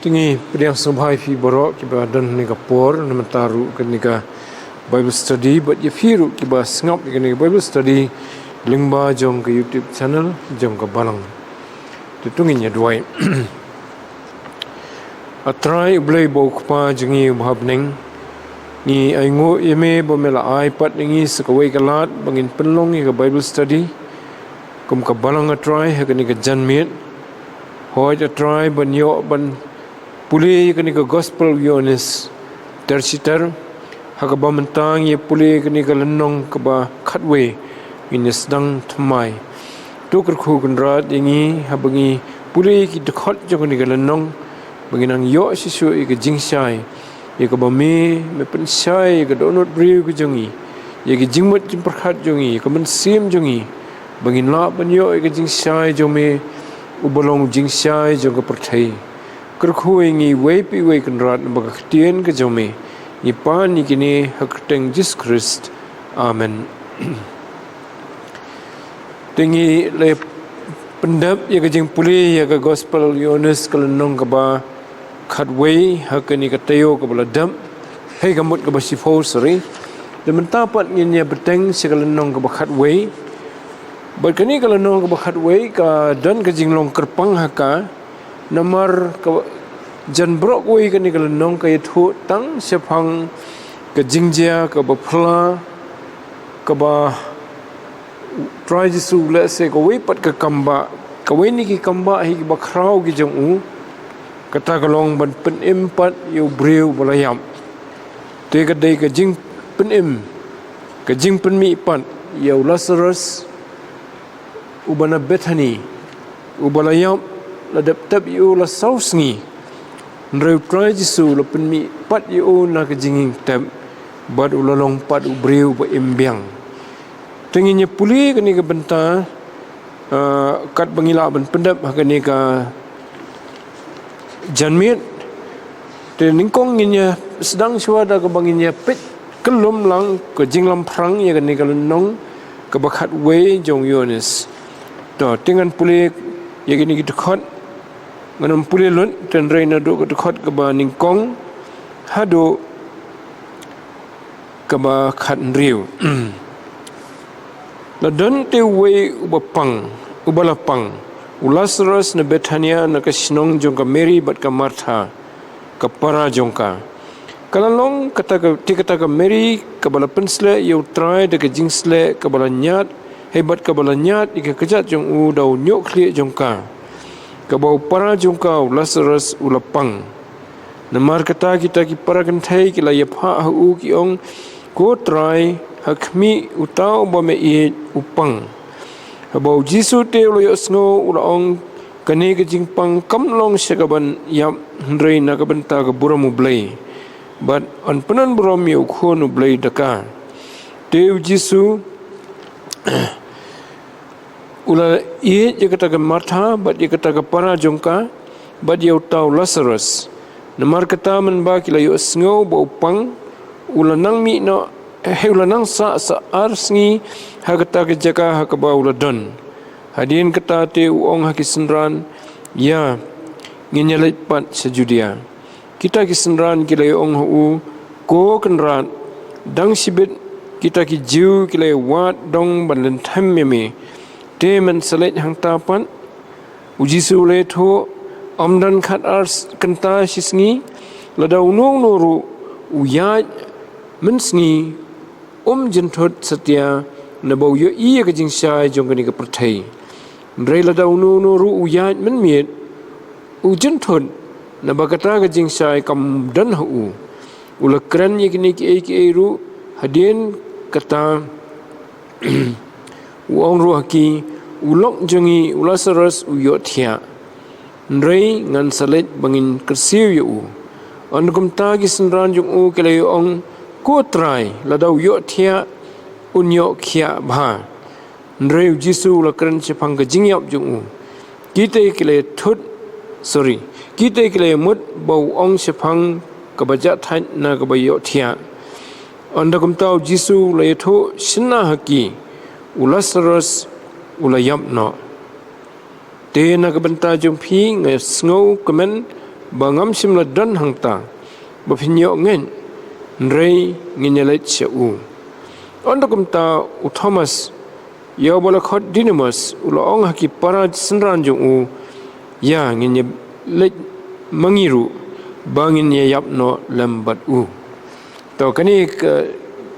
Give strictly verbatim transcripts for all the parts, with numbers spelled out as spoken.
Te ngi pdiang sngewbha ïa phi baroh kiba don ha kane ka por, namar ruh kane ka Bible study, bad ïa phi ruh kiba sngap ïa kane ka Bible study lyngba jong ka YouTube channel jong ka Balang. Te to ngin ïa duwai. A Trai U Blei uba u Kpa jong ngi uba ha bneng, ngi ainguh ïa me ba me la ai pat ïa ngi sa kawei ka lad ba ngin pynlong ïa ka Bible study kum ka Balang, A Trai, ha kane ka janmiet. Hooid, A Trai, ban ïoh ban pule ïa kane ka Gospel Ïoannis ter shi ter, ha kaba mynta ngi ïa pule ïa kane ka lynnong kaba khatwei, ngin ïa sdang thymmai. To kyrkhu Kynrad ïa ngi haba ngi pule ïa ki dkhot jong kane ka lynnong, ba ngin nang ïoh shisha ïa ka jingshai ïa kaba me me pynshai ïa ka dohnud briew ka jong ngi, ïa ka jingmut jingpyrkhat jong ngi, ïa ka mynsiem jong ngi, ba ngin lah ban ïoh ïa ka jingshai jong me, uba long jingshai jong ka pyrthei. Kyrkhu ïa ngi iwei pa iwei Kynrad, namar ka ktien ka jong me. Ngi pan ïa kine ha ka kyrteng Jisu Khrist. Amen. Te ngi la pyndep ïa ka jingpule ïa ka Gospel Ïoannis ka lynnong kaba khatwei ha kane ka taïew kaba la dep, hei, ka mut kaba shiphew, sorry. Te mynta pat ngin ïa bteng sha ka lynnong kaba khatwei. Bad kane ka lynnong kaba khatwei ka don ka jinglong kyrpang ha ka, namar ka jan baroh kawei kane ka lynnong ka ïathuh tang shaphang ka jingjia kaba phylla, kaba Trai Jisu u leh sa kawei pat ka kambah, kawei na ki kambah hi kiba khraw ki jong u, kata ka long ban pynim pat ïa u briew ba la ïap. Te ka dei ka jingpynim, ka jingpynmih pat ïa u Lasarus, uba na Bethani, uba la ïap, la dep tep ïa u la saw sngi. Hynrei u Trai Jisu u la pynmih pat ïa u na ka jingïeng tep, bad u la long pat u briew ba im biang. Te ngin ïa pule kane ka bynta, ah, katba ngi lah ban pyndep ha kane ka janmiet. Te nyngkong ngin ïa sdang shuwa da kaba ngin ïa peit kyllum lang ka jinglamphrang ïa kane ka lynnong kaba khatwei jong u Ïoannis. To, te ngan pule ïa kine ki dkhot, ngan ym pule lut, te hynrei naduh ka dkhot kaba nyngkong haduh kaba khathynriew. La don te uwei uba pang, uba la pang, u Lasarus na Bethania, na ka shnong jong ka Mary bad ka Martha, ka para jong ka. Ka la long kata ka, te kata ka Mary, kaba la pynsleh ïa u Trai da ka jingsleh kaba la ñiad, hei, bad kaba la ñiad ïa ka kjat jong u da u ñiuhkhlieh jong ka. Kaba u para jong ka u Lasarus u la pang. Namar kata kita ki para kynthei ki la ïaphah ha u, ki ong, "Ko Trai, ha khmih, uta uba me ïeit u pang." Haba u Jisu te u la ïohsngew, u la ong, "Kane ka jingpang kam long sha ka ban ïap, hynrei na ka bynta ka burom U Blei, bad yn pynburom ïa u Khun U Blei da ka." Te u Jisu u la ïeit ïa kata ka Martha, bad ïa kata ka para jong ka, bad ïa uta u Lasarus. Namar kata mynba ki la ïohsngew ba u pang, u la nang mih noh, hei, u la nang sah sa ar sngi ha kata ka jaka ha kaba u la don. Hadien kata te u ong ha ki synran, "Ïa, ngin ïa leit pat sha Judia." Kita ki synran ki la ïa ong ha u, "Ko Kynrad, dang shibit kita ki Jiw ki la ïa wad dong ban lynthem ïa me, te men sa leit hangta pat?" U Jisu u la ïathuh, "Ym don khatar s-, kynta shi sngi, lada uno uno ruh u ïaid mynsngi, um jynthut satia, naba u ïohi ïa ka jingshai jong kane ka pyrthei. Hynrei lada uno uno ruh u ïaid mynmiet, u jynthut, naba kata ka jingshai kam don ha u." U la kren ïa kine kiei kiei ruh, hadien kata u ong ruh ha ki, "U lok jong ngi u Lasarus u ïohthiah. Hynrei ngan sa leit ba ngin kyrsiew ïa u." Ynda kumta ki synran jong u ki la ïa ong, "Ko Trai, lada u ïohthiah, un ïoh khiah bha." Hynrei u Jisu u la kren shaphang ka jingïap jong u. Kita ki la ïa thut, sorry, kita ki la ïa mut ba u ong shaphang kaba jahthait na kaba ïohthiah. Ynda kumta u Jisu u la ïathuh shynna ha ki, "U Lasarus u la ïap noh. Te na ka bynta jong phi nga sngewkmen ba ngam shym la don hangta, ba phin ïoh ngeit, hynrei ngin ïaleit sha u. Ynda kumta u Thomas, ïa uba la khot Didimus, u la ong ha ki para synran jong u, ïa ngin ïaleit ma ngi ruh, ba ngin ïa ïap noh lem bad u. To kane ka,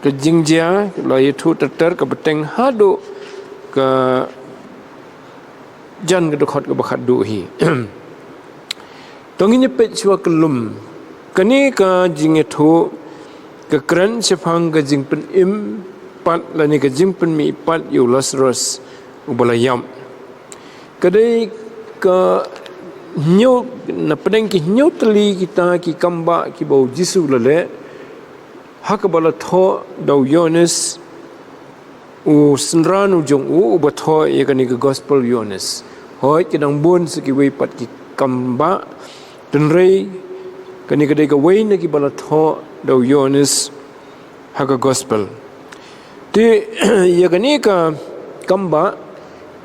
ka jingjia, la ïathuh ter ter ka bteng haduh ka jan ka dkhot kaba khatduh hi. To ngin ïa peit shuwa kyllum. Kane ka jingïathuh, ka kren shaphang ka jingpynim pat lane ka jingpynmih pat ïa u Lasarus uba la ïap. Ka dei ka hynñiew, na pdeng ki hynñiew tylli kita ki kambah kiba u Jisu u la leh, ha kaba la thoh da u Ïoannis, u synran u jong u, uba thoh ïa kane ka gospel Ïoannis. Hooid, ki dang bun sa kiwei pat ki kambah, hynrei kane ka dei kawei na kiba la thoh da u Ïoannis ha ka gospel. Te ïa kane ka kambah,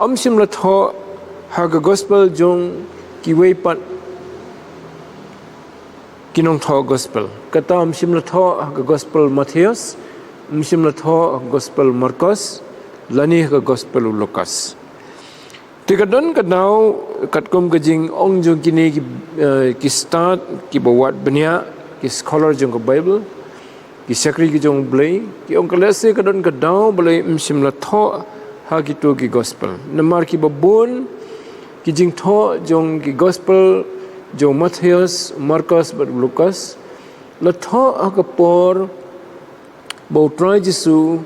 ym shym la thoh ha ka gospel jong kiwei pat ki nongthoh gospel. Kata ym shym la thoh ha ka gospel Mathaios, ym shym la thoh ha ka gospel Markos, lane ha ka gospel u Lukas. Te ka don ka daw, katkum ka jingong jong kine ki, eh, ki stad, kiba wad bniah, ki scholar jong ka Baibl, ki shakri ki jong u Blei, ki ong ka lehse ka don ka daw balei ym shym la thoh ha kito ki gospel. Namar kiba bun ki jingthoh jong ki gospel jong Mathaios, Markos bad u Lukas, la thoh ha ka por ba u Trai Jisu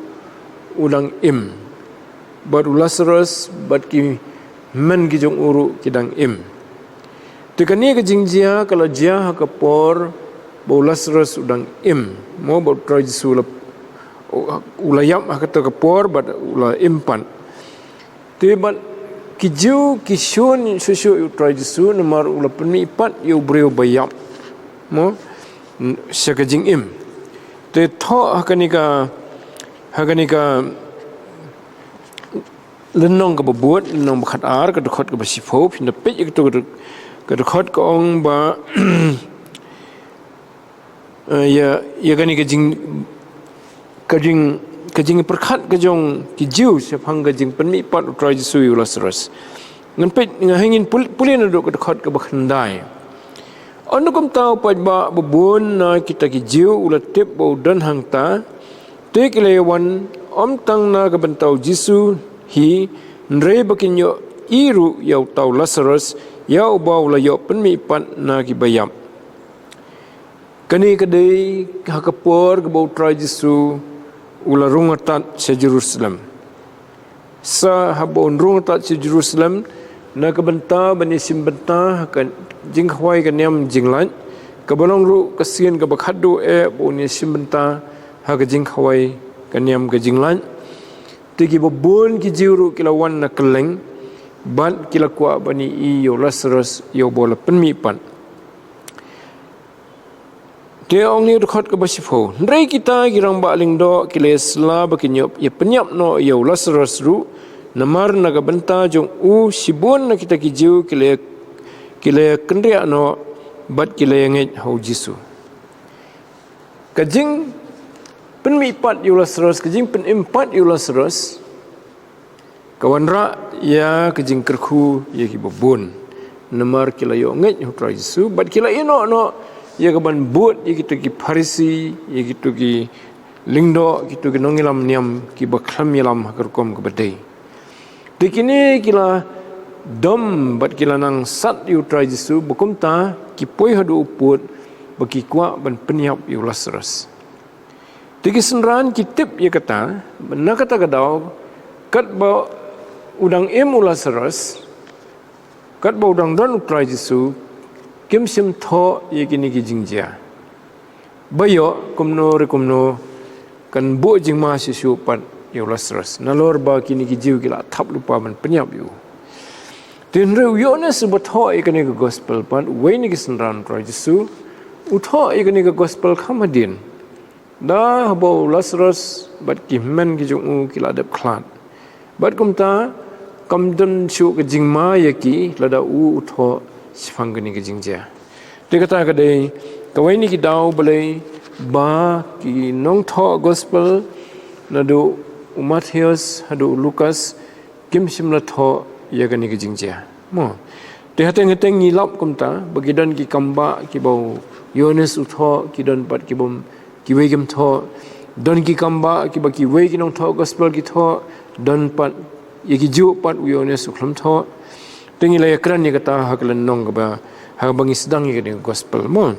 u dang im, bad u Lasarus bad ki hynmen ki jong u ruh ki dang im. Te kane ka jingjia ka la jia ha ka por ba u Lasarus u dang im. Mo, ba u Trai Jisu u la, u la ïap ha kata ka por bad u la im pat. Te bad ki Jiw ki shun shuh shuh ïa u Trai Jisu namar u la pynmih pat ïa u briew ba ïap, mo, sha ka jingim. Te thoh ha kane ka, ha kane ka lynnong kaba bud, lynnong ba khatar, ka dkhot kaba shiphew, phin da peit ïa kato ka dkhot, ka ong ba, eh, ïa, ïa kane ka jing, ka jing, ka jingpyrkhat ka jong ki Jiw shaphang ka jingpynmih pat u Trai Jisu ïa u Lasarus. Ngan peit, nga hangin pul-, pule naduh ka dkhot kaba khyndai. Ynda kumta u paidbah ba bun na kita ki Jiw u la tip ba u don hangta, te ki la ïa wan ym tang na ka bynta u Jisu hi, hynrei ba kin ïohi ruh ïa uta u Lasarus, ïa uba u la ïoh pynmih pat na kiba ïap. Kane ka dei ha ka por kaba u Trai Jisu u la rung artat sha Jerusalem. Sa haba un rung artat sha Jerusalem, na ka bynta ban ïashim bynta ha ka jingkhawai ka niam jinglait, kaba long ruh ka sien kaba khatduh eh ba un ïashim bynta ha ka jingkhawai ka niam ka jinglait. Te kiba bun ki Jiw ruh ki la wan na kylleng, bad ki la kwah ban ïohi ïa u Lasarus ïa uba u la pynmih pat. Te ong ïa u dkhot kaba shiphew. Hynrei kita ki rangbah lyngdoh ki la ïa sla ba kin ïoh ïa pynïap noh ïa u Lasarus ruh, namar na ka bynta jong u shibun na kita ki Jiw ki la, ki la ïa kynriah noh, bad ki la ïa ngeit ha u Jisu. Ka jingpynmih pat ïa u Lasarus, ka jingpynim pat ïa u Lasarus, ka wanrah ïa ka jingkyrkhu ïa kiba bun. Namar ki la ïoh ngeit ha u Trai Jisu, bad ki la ïehnoh noh ïa ka ban bud ïa kito ki Pharisi, ïa kito ki lyngdoh, kito ki nongïalam niam, kiba khlem ïalam ha ka rukom kaba dei. Te kine ki la dom bad ki la nang sat ïa u Trai Jisu, ba kumta ki poi haduh u pud, ba ki kwah ban pynïap ïa u Lasarus. Te ki synran ki tip ïa kata, na kata ka daw, katba u dang im u Lasarus, katba u dang don u Trai Jisu, kim shym thoh ïa kine ki jingjia. Ba ïoh, kumno re kumno, kan buh jingma shisha pat ïa u Lasarus. Nalor ba kine ki Jiw ki la thap lypa ban pynïap ïa u. Te hynrei u Ïoannis uba thoh ïa kane ka gospel pat, uwei na ki synran u Trai Jisu, u thoh ïa kane ka gospel kham hadien. Da haba u Lasarus bad ki hynmen ki jong u ki la dep khlad. Bad kumta, kam don shuh ka jingma ïa ki, lada u u thoh shaphang kane ka jingjia. Te kata ka dei kawei na ki daw balei ba ki nongthoh gospel, naduh u Mathaios haduh u Lukas, kim shym la thoh ïa kane ka jingjia. Mo. Te hateng hateng ngi lap kumta ba ki don ki kambah kiba u Ïoannis u thoh, ki don pat kibym, kiwei kim thoh. Don ki kambah kiba kiwei ki nongthoh gospel ki thoh, don pat ïa kijuh pat u Ïoannis u khlem thoh. Te ngi la ïakren ïa kata ha ka lynnong kaba, haba ngi sdang ïa kane ka gospel. Mo.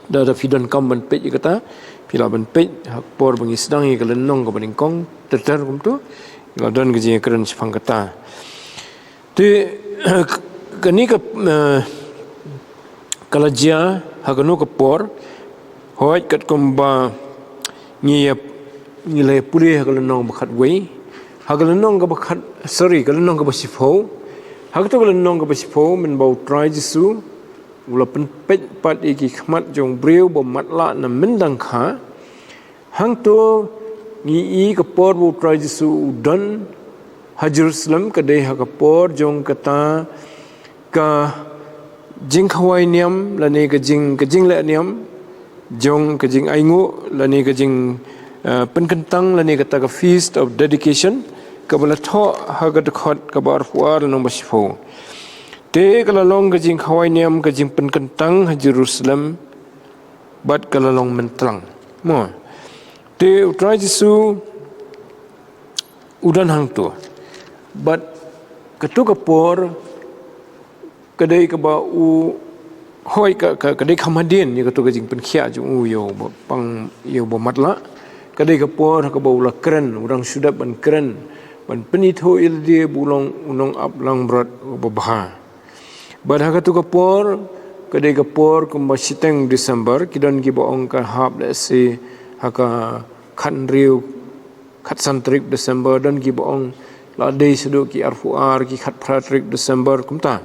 Da, da phi donkam ban peit ïa kata, phi lah ban peit ha ka por ba ngi sdang ïa ka lynnong kaba nyngkong, ter ter kumto, la don ka jingïakren shaphang kata. Te, kane ka, eh, ka la jia ha kano ka por, hooid katkum ba ngi ïa, ngi la ïa pule ha ka lynnong ba khatwei, ha ka lynnong kaba khat, sorry, ka lynnong kaba shiphew, ha kato ka lynnong kaba shiphew, mynba u Trai Jisu u la pynpeit pat ïa ki khmat jong u briew ba matlah na myndang kha. Hangto ngi i ka por ba u Trai Jisu u don ha Jerusalem, ka dei ha ka por jong kata ka jingkhawai niam, lane ka jing, ka jingleh niam jong ka jingainguh, lane ka jing, eh, pynkyntang, lane kata ka Feast of Dedication, kaba la thoh ha ka dkhot kaba arphew ar lynnong ba shiphew. Te ka la long ka jingkhawai niam, ka jingpynkyntang ha Jerusalem, bad ka la long myntlang. Mo. Te u Trai Jisu u don hangto. Bad kato ka por ka dei kaba u, hooid ka, ka, ka dei kham hadien ïa kato ka jingpynkhiah jong u ïa uba pang, ïa uba matlah. Ka dei ka por kaba u la kren, u dang shu dep ban kren, ban pynithuh ïa lade ba u long u nongap langbrot uba bha. Bad ha kato ka por, ka dei ka por kumba shiteng December, ki don kiba ong ka hap lehse ha ka khathynriew, khatsan tarik December, don kiba ong la dei shaduh ki arphew ar, ki khatphra tarik December, kumta.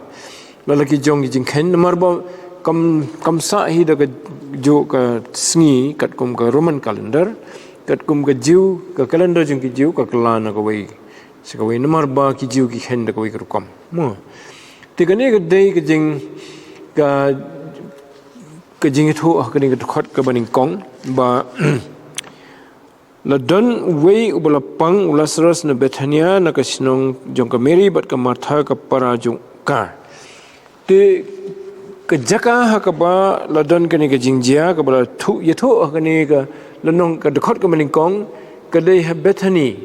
La la ki jong ki jingkheiñ, namar ba kam, kam sah hi da kajuh ka sngi katkum ka Roman calendar, katkum ka Jiw, ka calendar jong ki Jiw, ka kylla na kawei sha kawei, namar ba ki Jiw ki kheiñ da kawei ka rukom. Mo. Te kane ka dei ka jing, ka, ka jingïathuh ha kane ka dkhot kaba nyngkong ba la don uwei uba la pang, u Lasarus, na Bethania, na ka shnong jong ka Mary bad ka Martha ka para jong ka. Te ka jaka ha kaba la don kane ka jingjia, kaba la thuh, ïathuh ha kane ka lynnong, ka dkhot kaba nyngkong, ka dei ha Bethany,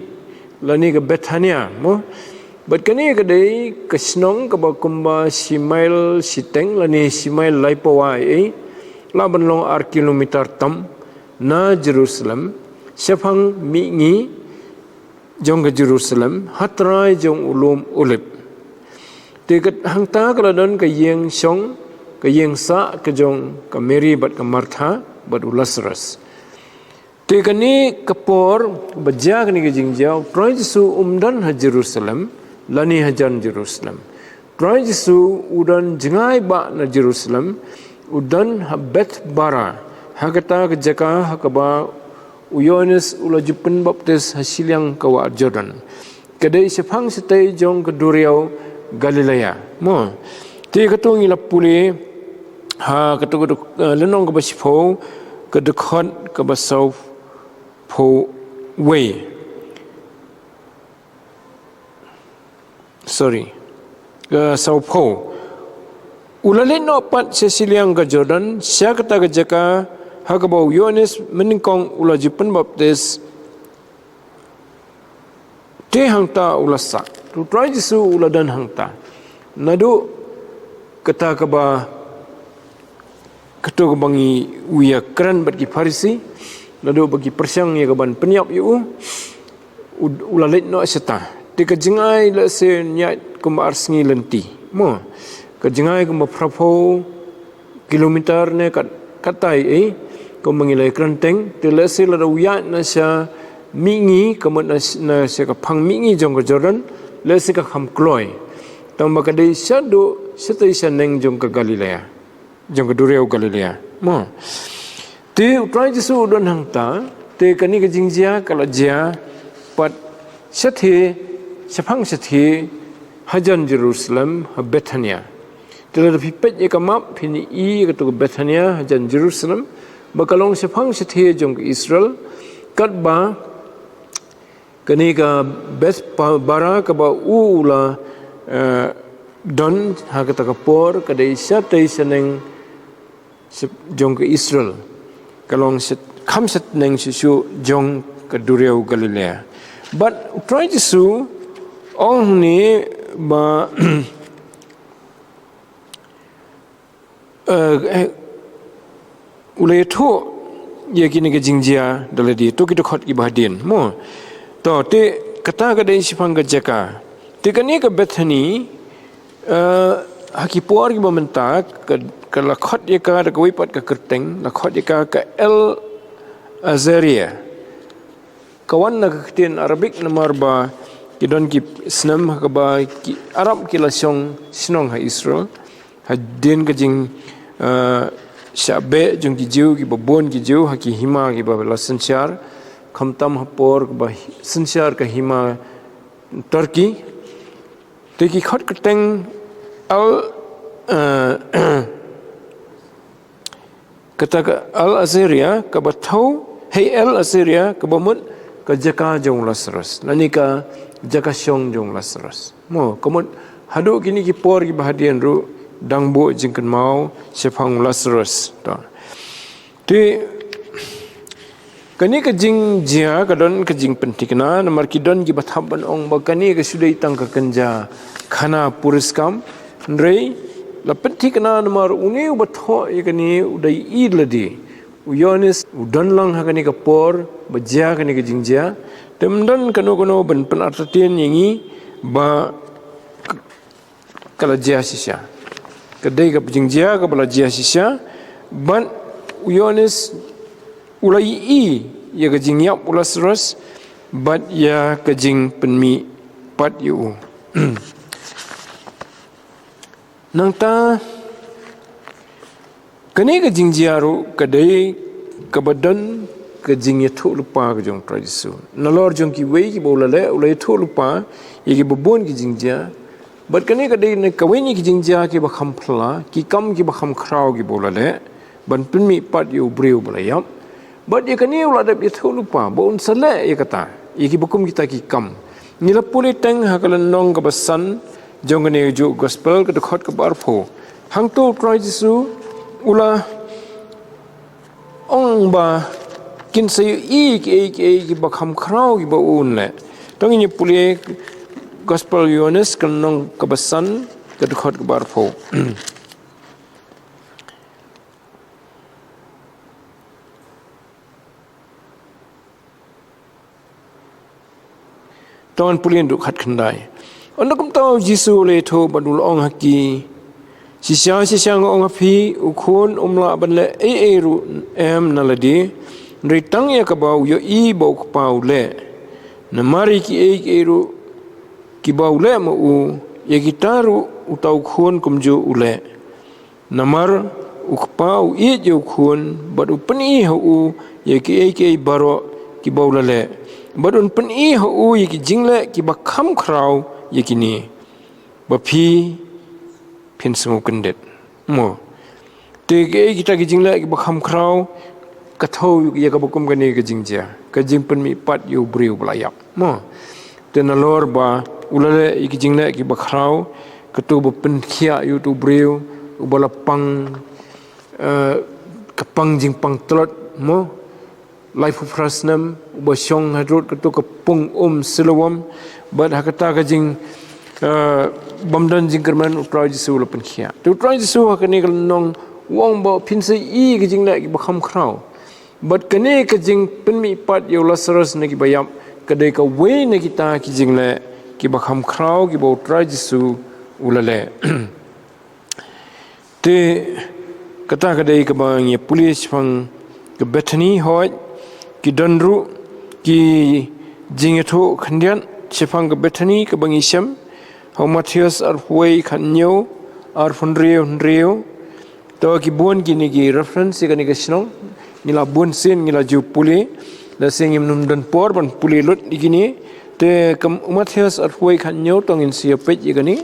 lane ka Bethania, mo. Bad kane ka dei ka shnong kaba kumba shi mail shiteng, lane shi mail laiphew wei, lah ban long ar kilometer tam na Jerusalem, shaphang mihngi jong ka Jerusalem, ha trai jong u lum Olib. Te ka hangta ka la don ka ïing shong, ka ïing sah ka jong ka Mary bad ka Martha bad u Lasarus. Te kane ka por ba jia kane ka jingjia, u Trai Jisu um don ha Jerusalem, lane hajan Jerusalem. Trai Jisu u don jngai bah na Jerusalem, u don ha Bethbara, ha kata ka jaka ha kaba u Ïoannis u la ju pynbaptis ha shiliang ka wah Jordan. Ka dei shaphang shatei jong ka duriaw Galilea. Mo. Te kato ngi la pule ha kato ka duk-, eh, lynnong kaba shiphew, ka dkhot kaba sawphew wei. Sorry. Ka sawphew. U la leit noh pat sha shiliang ka Jordan, sha kata ka jaka ha kaba u Ïoannis mynnyngkong u la ju pynbaptis. Te hangta u la sah. U Trai Jisu u la don hangta. Naduh kata kaba, kato kaba ngi, u ïakren bad ki Pharisi, naduh ba ki pyrshang ïa ka ban pynïap ïa u, u, u la leit noh shata. Te ka jngai lehse ïaid kumba ar sngi lynti. Mo, ka jngai kumba phraphew kilometer ne kat, katai, eh, kumba ngi la ïakren teng, te lehse lada u ïaid na sha mihngi, ka mut na, na sha ka phang mihngi jong ka Jordan, lehse ka kham kloi. Tangba ka dei shaduh, shatei shaneng jong ka Galilea. Jong ka duriaw Galilea. Mo. Te u Trai Jisu u don hangta, te kane ka jingjia ka la jia pat shathie, shaphang shathie, hajan Jerusalem, ha Bethania. Te lada phi peit ïa ka map, phin ïohi ïa katu ka Bethania hajan Jerusalem, ba ka long shaphang shathie jong ka Israel, katba kane ka Beth Bara kaba u la, eh, don ha kata ka por, ka dei shatei shaneng sha-, jong ka Israel. Ka long sha-, kham shaneng shuh shuh jong ka duriaw Galilea. Bad u Trai Jisu ong hangne ba, eh, eh, u la ïathuh ïa kine ki jingjia da lade, to ki dkhot kiba hadien, mo. To, te kata ka dei shaphang ka jaka. Te kane ka Bethany, eh, ha ki por kiba mynta, ka, ka la khot ïa ka da kawei pat ka kyrteng, la khot ïa ka ka El Azaria. Ka wan na ka ktien Arabic namar ba ki don ki snem ha kaba ki Arab ki la shong shnong ha Israel. Hadien ka jing, eh, shah beh jong ki Jiw, kiba bun ki Jiw, ha ki hima kiba la synshar, khamtam ha por kaba hi-, synshar ka hima Turkey. Te ki khot kyrteng Al, eh, kata ka Al Azaria, kaba thew, hei El Azaria, kaba mut ka jaka jong u Lazarus. Lane ka jaka shong jong u Lazarus. Mo, ka mut haduh kine ki por kiba hadien ruh dang buh jingkynmaw shaphang u Lazarus. To. Te, kane ka jingjia ka don ka jingpynthikna, namar ki don kiba thap ban ong ba kane ka shu dei tang ka kynja khana puriskam, hynrei la pynthikna namar une uba thoh ïa kane u dei i lade. U Ïoannis u don lang ha kane ka por ba jia kane ka jingjia. Te ym don kano kano ban pynartatien ïa ngi ba ka la jia shisha. Ka dei ka jingjia kaba la jia shisha. Bad u Ïoannis u la ïohi ïa ka jingïap u Lazarus bad ïa ka jingpynmih pat ïa u. Nangta kane ka jingjia ruh ka dei kaba don ka jingïathuhlypa ka jong u Trai Jisu. Nalor jong kiwei kiba u la leh, u la ïathuhlypa ïa kiba bun ki jingjia. Bad kane ka dei na kawei na ki jingjia kiba kham phylla, ki kam kiba kham khraw kiba u la leh ban pynmih pat ïa u briew ba la ïap. Bad ïa kane u la dep ïathuhlypa ba un sa leh ïa kata, ïa kiba kum kita ki kam. Ngi la pule teng ha ka lynnong kaba san jong kane ka juh gospel, ka dkhot kaba arphew. Hangto u Trai Jisu u la ong ba kin sa ïohi kiei kiei kiba kham khraw kiba un leh. To ngin ïa pule gospel Ïoannis ka lynnong kaba san, ka dkhot kaba arphew. To ngan pule naduh khatkhyndai. Ynda kumta u Jisu u la ïathuh bad u la ong ha ki, shisha shisha nga ong ha phi, u khun um lah ban leh ei ei ruh em na lade, hynrei tang ïa kaba u ïohi ba u kpa u leh. Namar ïa kiei kiei ruh kiba u leh ma u, ïa kita ruh uta u khun kumjuh u leh. Namar u kpa u ïeit ïa u khun, bad u pyni ha u ïa kiei kiei baroh kiba u la leh. Bad un pyni ha u ïa ki jingleh kiba kham khraw ïa kine, ba phi phin sngew kyndit. Mo. Te kiei kita ki jingleh kiba kham khraw, ka thew ïa kaba kum kane ka jingjia, ka jingpynmih pat ïa u briew ba la ïap. Mo. Te nalor ba u la leh ïa ki jingleh kiba khraw, kato ba pynkhiah ïa uto u briew uba la pang, eh, ka pang jingpang tlot, mo, laiphew phra snem, uba shong haduh kato ka pung um Siloam, bad ha kata ka jing, eh, bym don jingkyrmen u Trai Jisu u la pynkhiah. Te u Trai Jisu ha kane ka lynnong u ong ba phin sa ïohi ki jingleh kiba kham khraw. Bad kane ka jingpynmih pat ïa u Lazarus na kiba ïap, ka dei kawei na kita ki jingleh kiba kham khraw kiba u Trai Jisu u la leh. Te kata ka dei kaba ngi ïa pule shaphang ka Bethany. Hooid, ki don ruh ki jingïathuh khyndiat shaphang ka Bethany kaba ngi shem ha u Mathaios arphew wei khathynñiew, arphew hynriew hynriew. To ki bun kine ki reference ïa kane ka shnong. Ngi la bun sien ngi la ju pule. Lehse ngim don por ban pule lut ïa kine. Te ka Mathaios arphew wei khathynñiew, to ngin sa ïa peit ïa kane.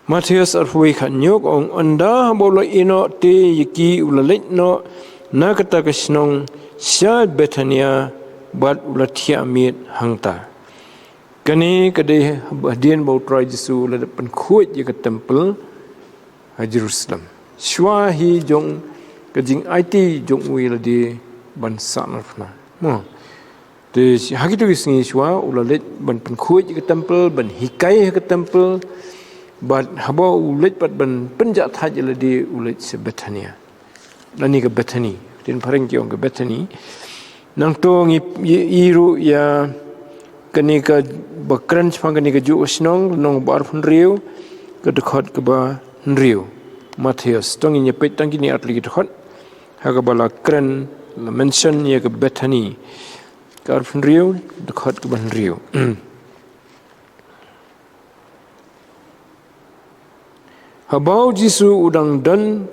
Mathaios arphew wei khatñiew ka ong, ynda haba u la ïehnoh te ïa ki u la leit noh na kata ka shnong sha Bethania bad u la thiah miet hangta. Kane ka dei hadien ba u Trai Jisu u la dep pynkhuid ïa ka temple ha Jerusalem. Shuwa hi jong ka jingaiti jong u ïa lade ban sahnarphna. Mo. Te ha kito ki sngi shuwa u la leit ban pynkhuid ïa ka temple, ban hikai ha ka temple. Bad haba u leit pat ban pynjahthait ïa lade u leit sha Bethania. Lane ka Bethany. Ktien phareng ki ong ka Bethany. Nangta ngi ï-, ï ruh ïa kane kaba kren shaphang kane kajuh ka shnong, lynnong ba arphew hynriew, ka dkhot kaba hynriew. Mathaios. To ngin ïa peit tang kine artylli ki dkhot. Ha kaba la kren, la mention ïa ka Bethany. Ka arphew hynriew, dkhot kaba hynriew. Haba u Jisu u dang don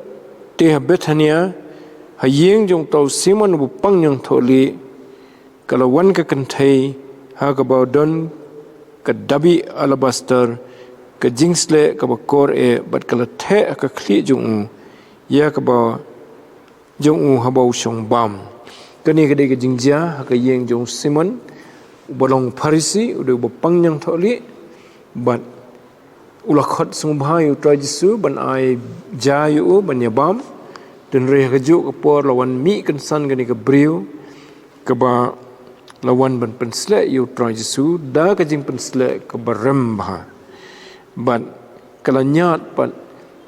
te ha Bethania, ha ïing jong uta u Simon uba pang ñiangthohlieh, ka la wan ka kynthei ha kaba don ka dabi alabaster, ka jingsleh kaba kor eh, bad ka la theh ha ka khlieh jong u, ïa kaba jong u haba u shong bam. Kane ka dei ka jingjia ha ka ïing jong u Simon, uba long Pharisi, u dei uba pang ñiangthohlieh, bad u la khot sngewbha ïa u Trai Jisu ban ai ja ïa u ban ïa bam. Hynrei ha kajuh ka por la wan mih kynsan kane ka briew kaba la wan ban pynsleh ïa u Trai Jisu da ka jingpynsleh kaba rem bha. Bad ka la ñiad pat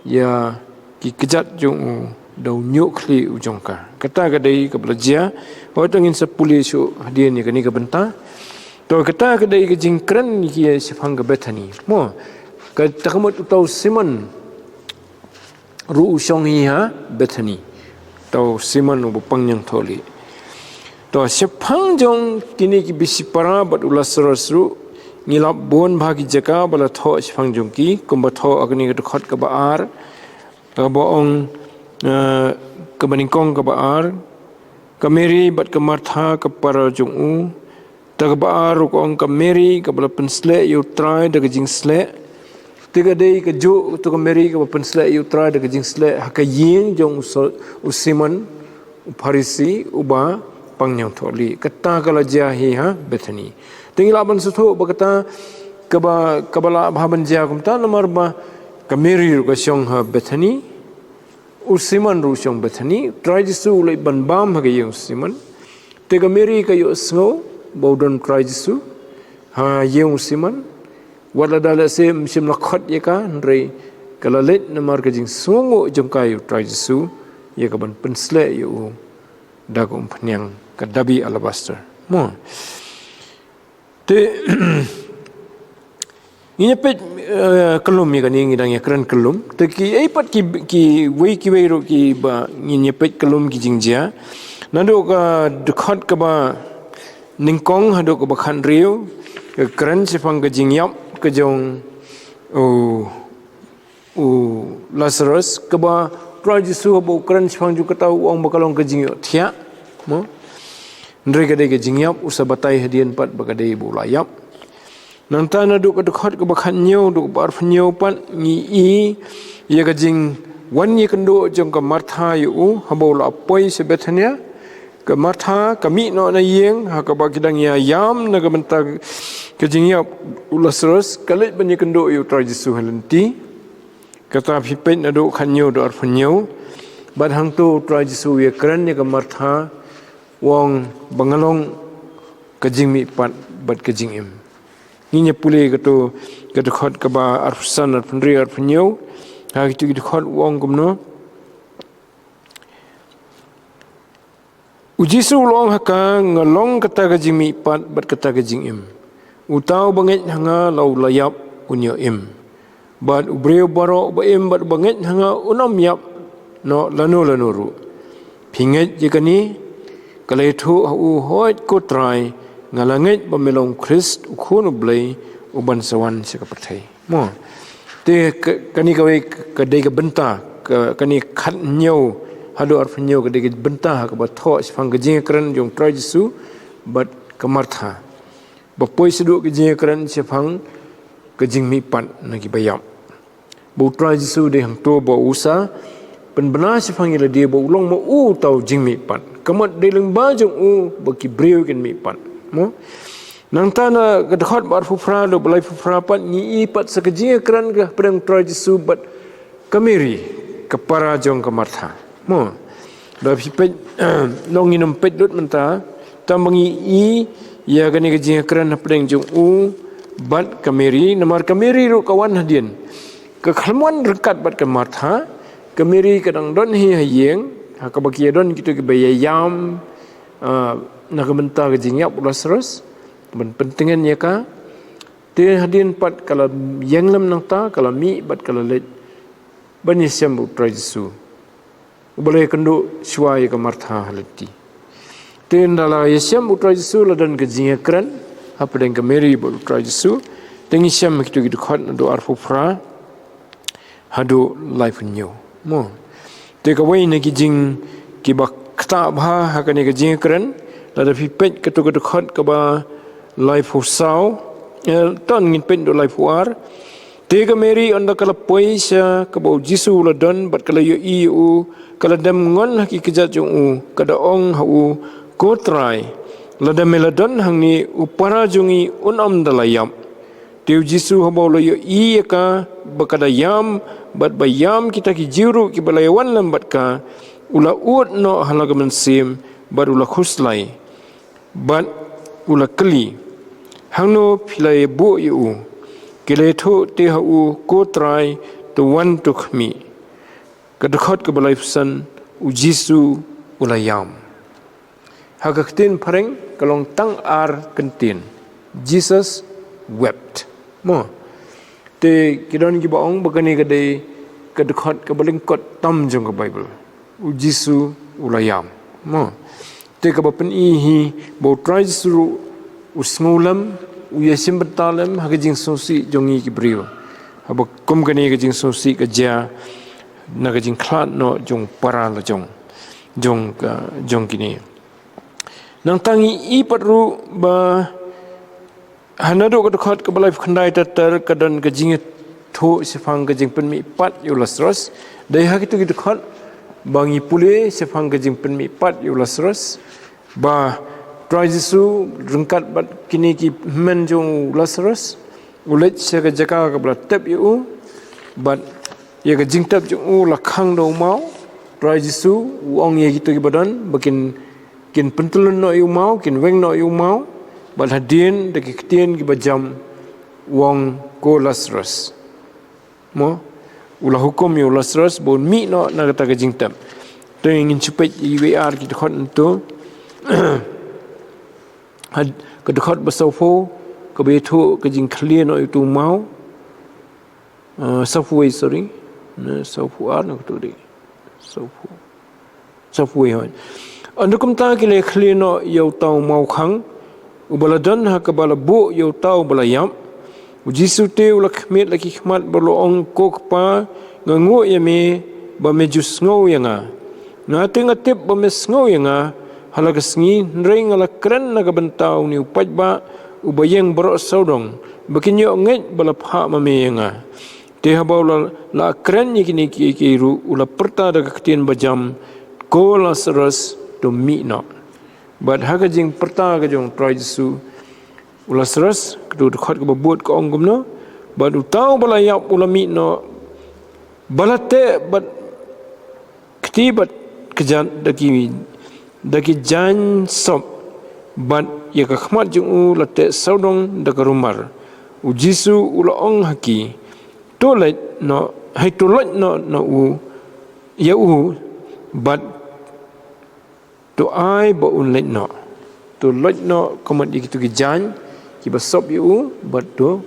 ïa ki kjat jong u da u ñiuh khlieh u jong ka. Kata ka dei kaba la jia. Hooid, to ngin sa pule shuh hadien ïa kane ka bynta. To kata ka dei ka jingkren ki shaphang ka Bethany. Mo, kata ka mut uta u Simon ruh u shong hi ha Bethany. Uta u Simon uba pang ñiangthohlieh. To shaphang jong kine ki bishipara bad u Lasaros ruh, ngi lap bun bha ki jaka ba la thoh shaphang jong ki, kumba thoh ha kane ka dkhot kaba ar, kaba ong, eh, kaba nyngkong kaba ar, ka Mary bad ka Martha ka para jong u, te kaba ar ruh ka ong ka Mary kaba la pynsleh ïa u Trai da ka jingsleh. Te ka dei kajuh, te ka Mary kaba pynsleh ïa u Trai da ka jingsleh ha ka ïing jong u So-, u Simon, u Pharisi, uba pang ñiangthohlieh. Kata ka la jia hi ha Bethany. Te ngi lah ban sngewthuh ba kata kaba, kaba lah bha ban jia kumta namar ba ka Mary ruh ka shong ha Bethany. U Simon ruh u shong Bethany, u Trai Jisu u leit ban bam ha ka ïing u Simon. Te ka Mary ka ïohsngew ba u don u Trai Jisu ha ïing u Simon. Wat lada lehse ym shym la khot ïa ka, hynrei ka la leit namar ka jingsngewnguh jong ka ïa u Trai Jisu, ïa ka ban pynsleh ïa u da ka umphniang ka dabi alabaster. Mo. Te ngin ïa peit, eh, kyllum ïa kane, ngi dang ïa kren kyllum. Te kiei pat ki, kiwei kiwei ruh kiba ngin ïa peit kyllum ki jingjia. Naduh ka dkhot kaba nyngkong haduh kaba khathynriew, ka kren shaphang ka jingïap ka jong u u Lazarus, kaba Trai Jisu haba u kren shaphang jong kata u ong ba ka long ka jingïohthiah. Mo? Hynrei ka dei ka jingïap, u sa batai hadien pat ba ka dei ba u la ïap. Nangta naduh ka dkhot kaba khathynñiew haduh kaba arphew hynñiew pat ngi i ïa ka jingwan ïakynduh jong ka Martha ïa u haba u la poi sha Bethania. Ka Martha ka mih noh na ïing ha kaba ki dang ïa ïam na ka bynta ka jingïap u Lazarus, ka leit ban ïakynduh ïa u Trai Jisu ha lynti. Kata phi peit naduh khathynñiew haduh arphew hynñiew. Bad hangto u Trai Jisu u ïakren ïa ka Martha, u ong ba nga long ka jingmihpat bad ka jingim. Ngin ïa pule kato ka dkhot kaba arphew san, arphew hynriew, arphew hynñiew. Ha kito ki dkhot u ong kumno? U Jisu u la ong ha ka, nga long kata ka jingmihpat bad kata ka jingim. Uta uba ngeit ha nga la u la ïap un ïoh im. Bad u briew baroh uba im bad uba ngeit ha nga un ym ïap noh lano lano ruh. Phi ngeit ïa kane? Ka la ïathuh ha u, hooid ko Trai, nga la ngeit ba me long Khrist u Khun u Blei uban sa wan sha ka pyrthei. Mo. Te ka, kane kawei ka dei ka bynta, ka, kane khathynñiew haduh arphew hynñiew ka dei ka bynta ha kaba thoh shaphang ka jingïakren jong u Trai Jisu bad ka Martha. Ba poi shaduh ka jingïakren shaphang ka jingmihpat na kiba ïap. Ba u Trai Jisu dei hangto ba u sa pynbna shaphang ïa lade ba u long ma u uta u jingmihpat. Ka mut dei lyngba jong u ba ki briew kin mihpat. Mo? Nangta na ka dkhot ba arphew phra haduh ba laiphew phra pat ngi i pat sa ka jingïakren ka hapdeng u Trai Jisu bad ka Mary, ka para jong ka Martha. Mo. Da phi peit, nong ngin ym peit lut mynta, tang ba ngi i ïa kane ka jingïakren hapdeng jong u bad ka Mary, namar ka Mary ruh ka wan hadien. Ka khlem wan ryngkat bad ka Martha, ka Mary ka dang don hi ha ïing, ha kaba ki ïa don kito kiba ïa ïam, ah, na ka bynta ka jingïap u Lazarus, ban pyntngen ïa ka. Te hadien pat ka la ïeng lem nangta, ka la mih bad ka la leit ban ïashem bad u Trai Jisu. Uba la ïakynduh shuwa ïa ka Martha ha lynti. Te ynda la ïashem bad u Trai Jisu la don ka jingïakren hapdeng ka Mary bad u Trai Jisu. Te ngi shem ha kito ki dkhot naduh arphew phra haduh laiphew hynñiew. Mo. Te kawei na ki jing kiba ktah bha ha kane ka jingïakren, lada phi peit kato ka dkhot kaba laiphew saw, eh, tang ngin peit naduh laiphew ar. Te ka Mary ynda ka la poi sha kaba u Jisu u la don bad ka la ïohi ïa u, ka la dem ngon ha ki kjat jong u, ka da ong ha u, Ko Trai, lada me la don hangne u para jong ngi un ym da la ïap. Te u Jisu haba u la ïohi ïa ka ba ka da ïam bad ba ïam kita ki Jiw ruh kiba la ïawan lem bad ka, u la ud noh ha la ka mynsiem bad u la khuslai. Bad u la kylli, Hangno phi la ïabuh ïa u? Ki la ïathuh te ha u, Ko Trai, to wan to khmih. Ka dkhot kaba laiphew san, u Jisu u la ïam. Ha ka ktien phareng ka long tang ar kyntien. Jesus wept. Mo. Te ki don kiba ong ba kane ka dei ka dkhot kaba lyngkot tam jong ka Baibl. U Jisu u la ïam. Mo. Te kaba pyni hi ba u Trai Jisu ruh u sngewlem, u ïashim bynta lem ha ka jingsngewsih jong ngi ki briew. Haba kum kane ka jingsngewsih ka jia na ka jingkhlad noh jong para la jong, jong ka, jong kine. Nangta ngi i pat ruh ba ha naduh ka dkhot kaba laiphew khyndai ter ter ka don ka jingïathuh shaphang ka jingpynmihpat ïa u Lazarus. Dei ha kito ki dkhot ba ngi pule shaphang ka jingpynmihpat ïa u Lazarus, ba Trai Jisu ryngkat bad kine ki hynmen jong u Lazarus u leit sha ka jaka kaba la tep ïa u, bad ïa ka jingtep jong u la khang da u maw. Trai Jisu u ong ïa kito kiba don ba kin, kin pyntyllun noh ïa u maw, kin weng noh ïa u maw. Bad hadien da ki ktien kiba jam u ong, Ko Lazarus. Mo, u la hukum ïa u Lazarus ba un mih noh na kata ka jingtep. Te ngin shu peit iwei ar ki dkhot hangto. Had, ka dkhot ba sawphew, kaba ïathuh ka jingkhlieh noh ïa uto u maw. Ah, sawphew wei, sorry. Ne, sawphew ar ne kato dei. Sawphew. Sawphew wei hooid. Ynda kumta ki la khlieh noh ïa uta u mawkhang uba la don ha kaba la buh ïa uta uba la ïap. U Jisu te u la khmied la ki khmat bad u la ong, Ko Kpa, nga nguh ïa me ba me ju sngew ïa nga. Nga te nga tip ba me sngew ïa nga ha la ka sngi, hynrei nga la kren na ka bynta une u paidbah uba ïeng baroh sawdong, ba kin ïoh ngeit ba la phah ma me ïa nga. Te haba u la, la kren ïa kine kiei kiei ruh, u la pyrta da ka ktien ba jam, Ko Lazarus, to mih noh. Bad ha ka jingpyrta ka jong u Trai Jisu, u Lazarus, kato ka dkhot kaba bud ka ong kumno, bad uta uba la ïap u la mih noh, ba la teh bad kti bad kjat da ki, da ki jaiñ sop, bad ïa ka khmat jong u la teh sawdong da ka rumar. U Jisu u la ong ha ki, To leit noh, hei to leit noh na u, ïa u, bad to ai ba un leit noh. To leit noh, ka mut ïa kito ki jaiñ kiba sop ïa u, bad to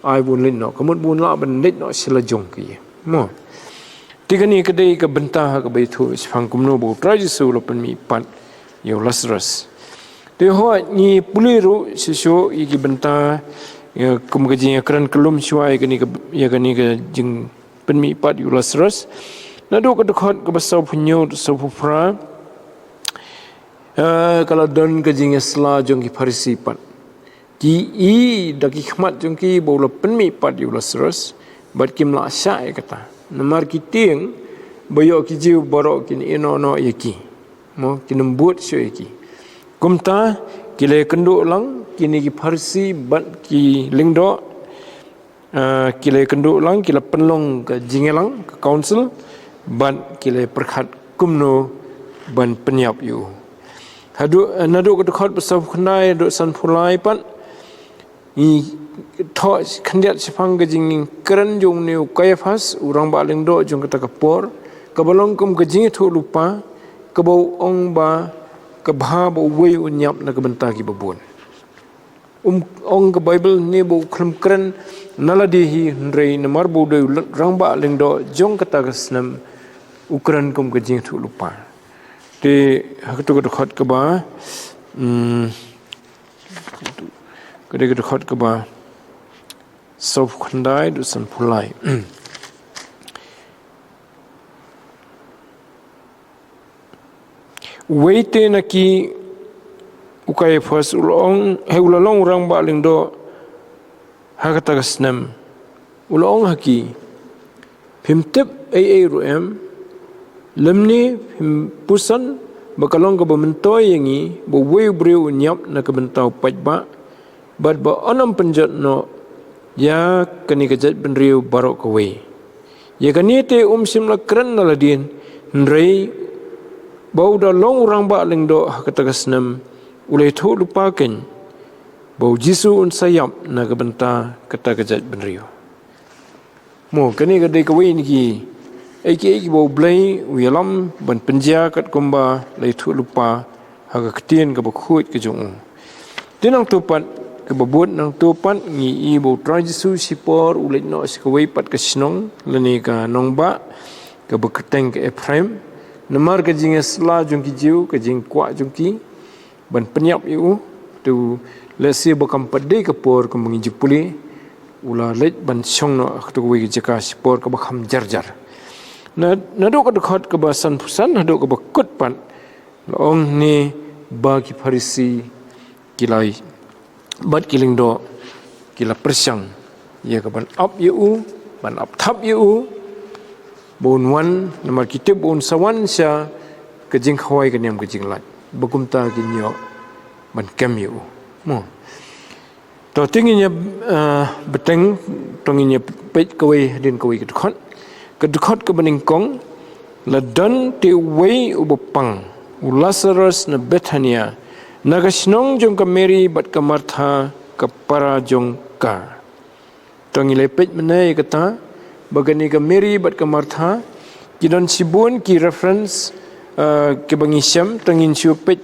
ai ba un leit noh. Ka mut ba un lah ban leit noh sha la jong ki. Mo. Te kane ka dei ka bynta ha kaba ïathuh shaphang kumno ba u Trai Jisu u la pynmihpat ïa u Lazarus. Te hooid ngi pule ruh shuh shuh ïa ki bynta, ïa kum ka jingïakren kyllum shuwa ïa kane ka, ïa kane ka jingpynmihpat ïa u Lazarus. Naduh ka dkhot kaba sawphew hynñiew, sawphew phra. Eh, ka la don ka jingïasla jong ki Pharisi pat. Ki i da ki khmat jong ki ba u la pynmihpat ïa u Lazarus. Bad kim lah shah ïa kata. Namar ki tieng ba ïoh ki Jiw baroh kin ïehnoh noh ïa ki. Mo, kin ym bud shuh ïa ki. Kumta ki la kynduh lang kine ki Pharisi bad ki lyngdoh, ah, ki la kynduh lang, ki la pynlong ka jingïalang, ka council, bad ki la pyrkhat kumno ban pynïap ïa u. Haduh, eh, naduh ka dkhot ba sawphew khyndai haduh sanphew lai pat, ngi thoh khyndiat shaphang ka jingkren jong une u Kaiaphas, u rangbah lyngdoh jong kata ka por, kaba long kum ka jingïathuhlypa, kaba u ong ba ka bha ba uwei un ïap na ka bynta kiba bun. Um, ong ka Baibl ne ba u khlem kren na lade hi, hynrei namar ba u dei u rangbah lyngdoh jong kata ka snem, u kren kum ka jingïathuhlypa. Te ha katu ka dkhot kaba, mm, ka dei ka dkhot kaba sawphew khyndai haduh sanphew lai. Uwei te na ki, u Kaiaphas u la ong, he u la long u rangbah lyngdoh ha kata ka snem. U la ong ha ki, phim tip ei ei ruh em, lymne phim puson ba ka long kaba myntoi ïa ngi ba uwei u briew un ïap na ka bynta u paidbah, bad ba un ym pynjot noh ïa kane ka jaitbynriew baroh kawei. Ïa kane te um shym la kren na lade, hynrei ba u da long u rangbah lyngdoh ha kata ka snem, u la ïathuhlypa keiñ ba u Jisu un sa ïap na ka bynta kata ka jaitbynriew. Mo, kane ka dei kawei na kiei kiei kiba U Blei u ïalam ban pynjia katkum ba la ïathuhlypa ha ka ktien kaba khuid ka jong u. Te nangta pat, kaba bud nangta pat, ngi i ba U Trai Jisu shipor u leit noh sha kawei pat ka shnong lane ka nongbah kaba kyrteng ka Ephraim, namar ka jingïasylla jong ki Jiw, ka jingkwah jong ki ban pynïap ïa u. Te lehse ba kam pat dei ka por kumba ngi ju pule, u la leit ban shong noh ha kawei ka jaka shipor kaba kham jarjar. Na, naduh ka dkhot kaba sanphew san haduh kaba kut pat, la ong ne ba ki Pharisi ki la, bad ki lyngdoh ki la pyrshang ïa ka ban ap ïa u, ban ap thap ïa u, ba un wan, namar ki tip ba un sa wan sha ka jingkhawai ka niam ka jinglait, ba kumta kin ïoh ban kem ïa u. Mo. To te ngin ïa, eh, bteng, to ngin ïa peit kawei hadien kawei ka dkhot. Ka dkhot kaba nyngkong, la don te uwei uba pang, u Lasarus na Bethania, na ka shnong jong ka Mary bad ka Martha ka para jong ka. To ngi la peit mynne ïa kata, ba kane ka Mary bad ka Martha, ki don shibun ki reference, eh, kiba ngi shem, to ngin shu peit,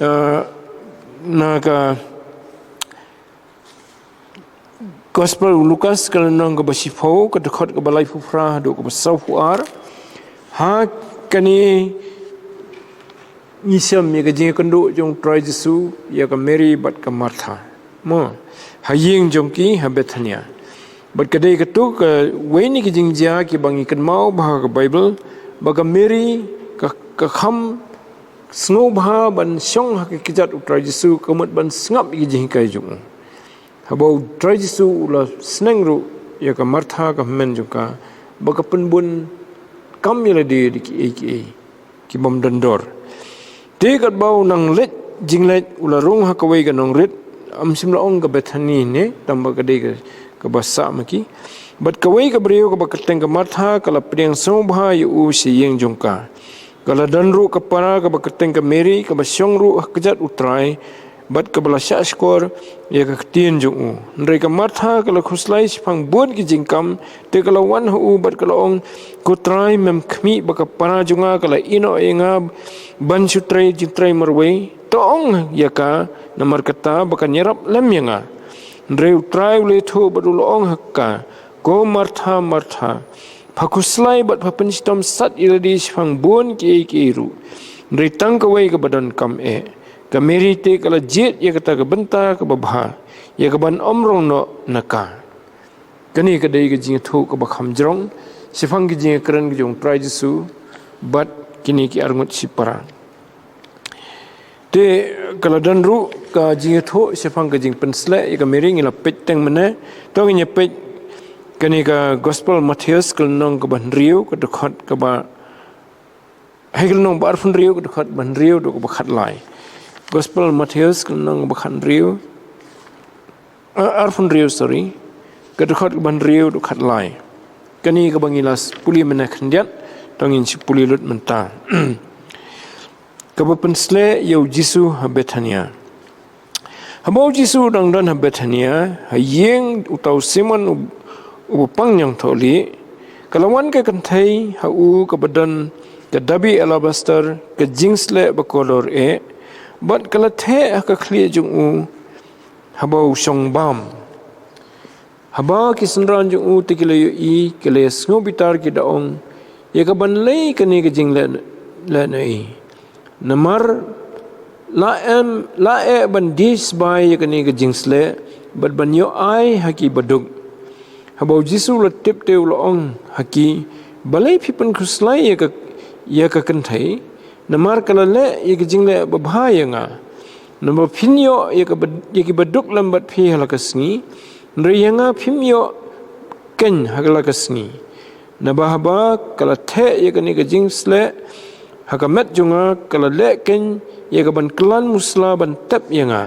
eh, na ka Gospel u Lukas ka lynnong kaba shiphew, ka dkhot kaba laiphew phra haduh kaba sawphew ar. Ha kane ngi shem ïa ka jingïakynduh jong U Trai Jisu ïa ka Mary bad ka Martha. Mo, ha ïing jong ki ha Bethania. Bad ka dei katu kawei na ki jingjia kiba ngi kynmaw bha ha ka Baibl, ba ka Mary ka, ka kham sngewbha ban shong ha ka kjat U Trai Jisu, ka mut ban sngap ïa ki jinghikai jong u. Haba U Trai Jisu u la sneng ruh ïa ka Martha ka hynmen jong ka, ba ka pynbun kam ïa lade da kiei kiei kibym don dor. Te katba u nang leit jingleit u la rung ha kawei ka nongrit, ym shym la ong ka Bethani ne, tangba ka dei ka, kaba sah ma ki. Bad kawei ka briew kaba kyrteng ka Martha ka la pdiang sngewbha ïa u sha ïing jong ka. Ka la don ruh ka para kaba kyrteng ka Mary, kaba shong ruh ha kjat U Trai, bad kaba la shahshkor ïa ka ktien jong u. Hynrei ka Martha ka la khuslai shaphang bun ki jingkam, te ka la wan ha u bad ka la ong, Ko Trai, mem khmih ba ka para jong nga ka la ïehnoh ïa nga ban shu trei jingtrei marwei? To ong ïa ka, namar kata ba kan ïarap lem ïa nga. Hynrei U Trai u la ïathuh bad u la ong ha ka, Ko Martha, Martha, pha khuslai bad pha pynshitom sat ïa lade shaphang bun kiei kiei ruh. Hynrei tang kawei kaba donkam eh. Ka Mary te ka la jied ïa kata ka bynta kaba bha, ïa kaban ym rong noh na ka. Kane ka dei ka jingïathuh kaba kham jrong shaphang ka jingïakren ka jong U Trai Jisu bad kine ki arngut shipara. Te ka la don ruh ka jingïathuh shaphang ka jingpynsleh ïa ka Mary, ngi la peit teng mynne. To ngin ïa peit Kane ka Gospel Mathaios ka lynnong kaba hynriew, ka dkhot kaba, hei, ka lynnong ba arphew hynriew, ka dkhot ba hynriew haduh kaba khatlai. Gospel Mathaios ka lynnong kaba khathynriew, ah, arphew hynriew, sorry, ka dkhot kaba hynriew haduh khatlai. Kane kaba ngi la pule mynne khyndiat, to ngin sa pule lut mynta. Kaba pynsleh ïa u Jisu ha Bethania. Haba u Jisu u dang don ha Bethania, ha ïing uta u Simon u, uba pang ñiangthohlieh, ka la wan ka kynthei ha u kaba don ka dabi alabaster, ka jingsleh ba kordor eh, bad ka la theh ha ka khlieh jong u haba u shong bam. Haba ki synran jong u te ki la ïohi, ki la ïasngewbitar, ki da ong, ïa kaban lei kane ka jingleh, leh na i. Namar la em, la eh ban die sbai ïa kane ka jingsleh, bad ban ïoh ai ha ki baduk. Haba u Jisu u la tip te u la ong ha ki, balei phi pynkhuslai ïa ka, ïa ka kynthei, namar ka la leh ïa ka jingleh babha ïa nga. Naba phin ïoh ïa ka bad-, ïa ki baduk lem bad phi ha la ka sngi, hynrei ïa nga phim ïoh keiñ ha la ka sngi. Naba haba ka la theh ïa kane ka jingsleh ha ka met jong nga, ka la leh keiñ ïa kaban kyllan musla ban tep ïa nga.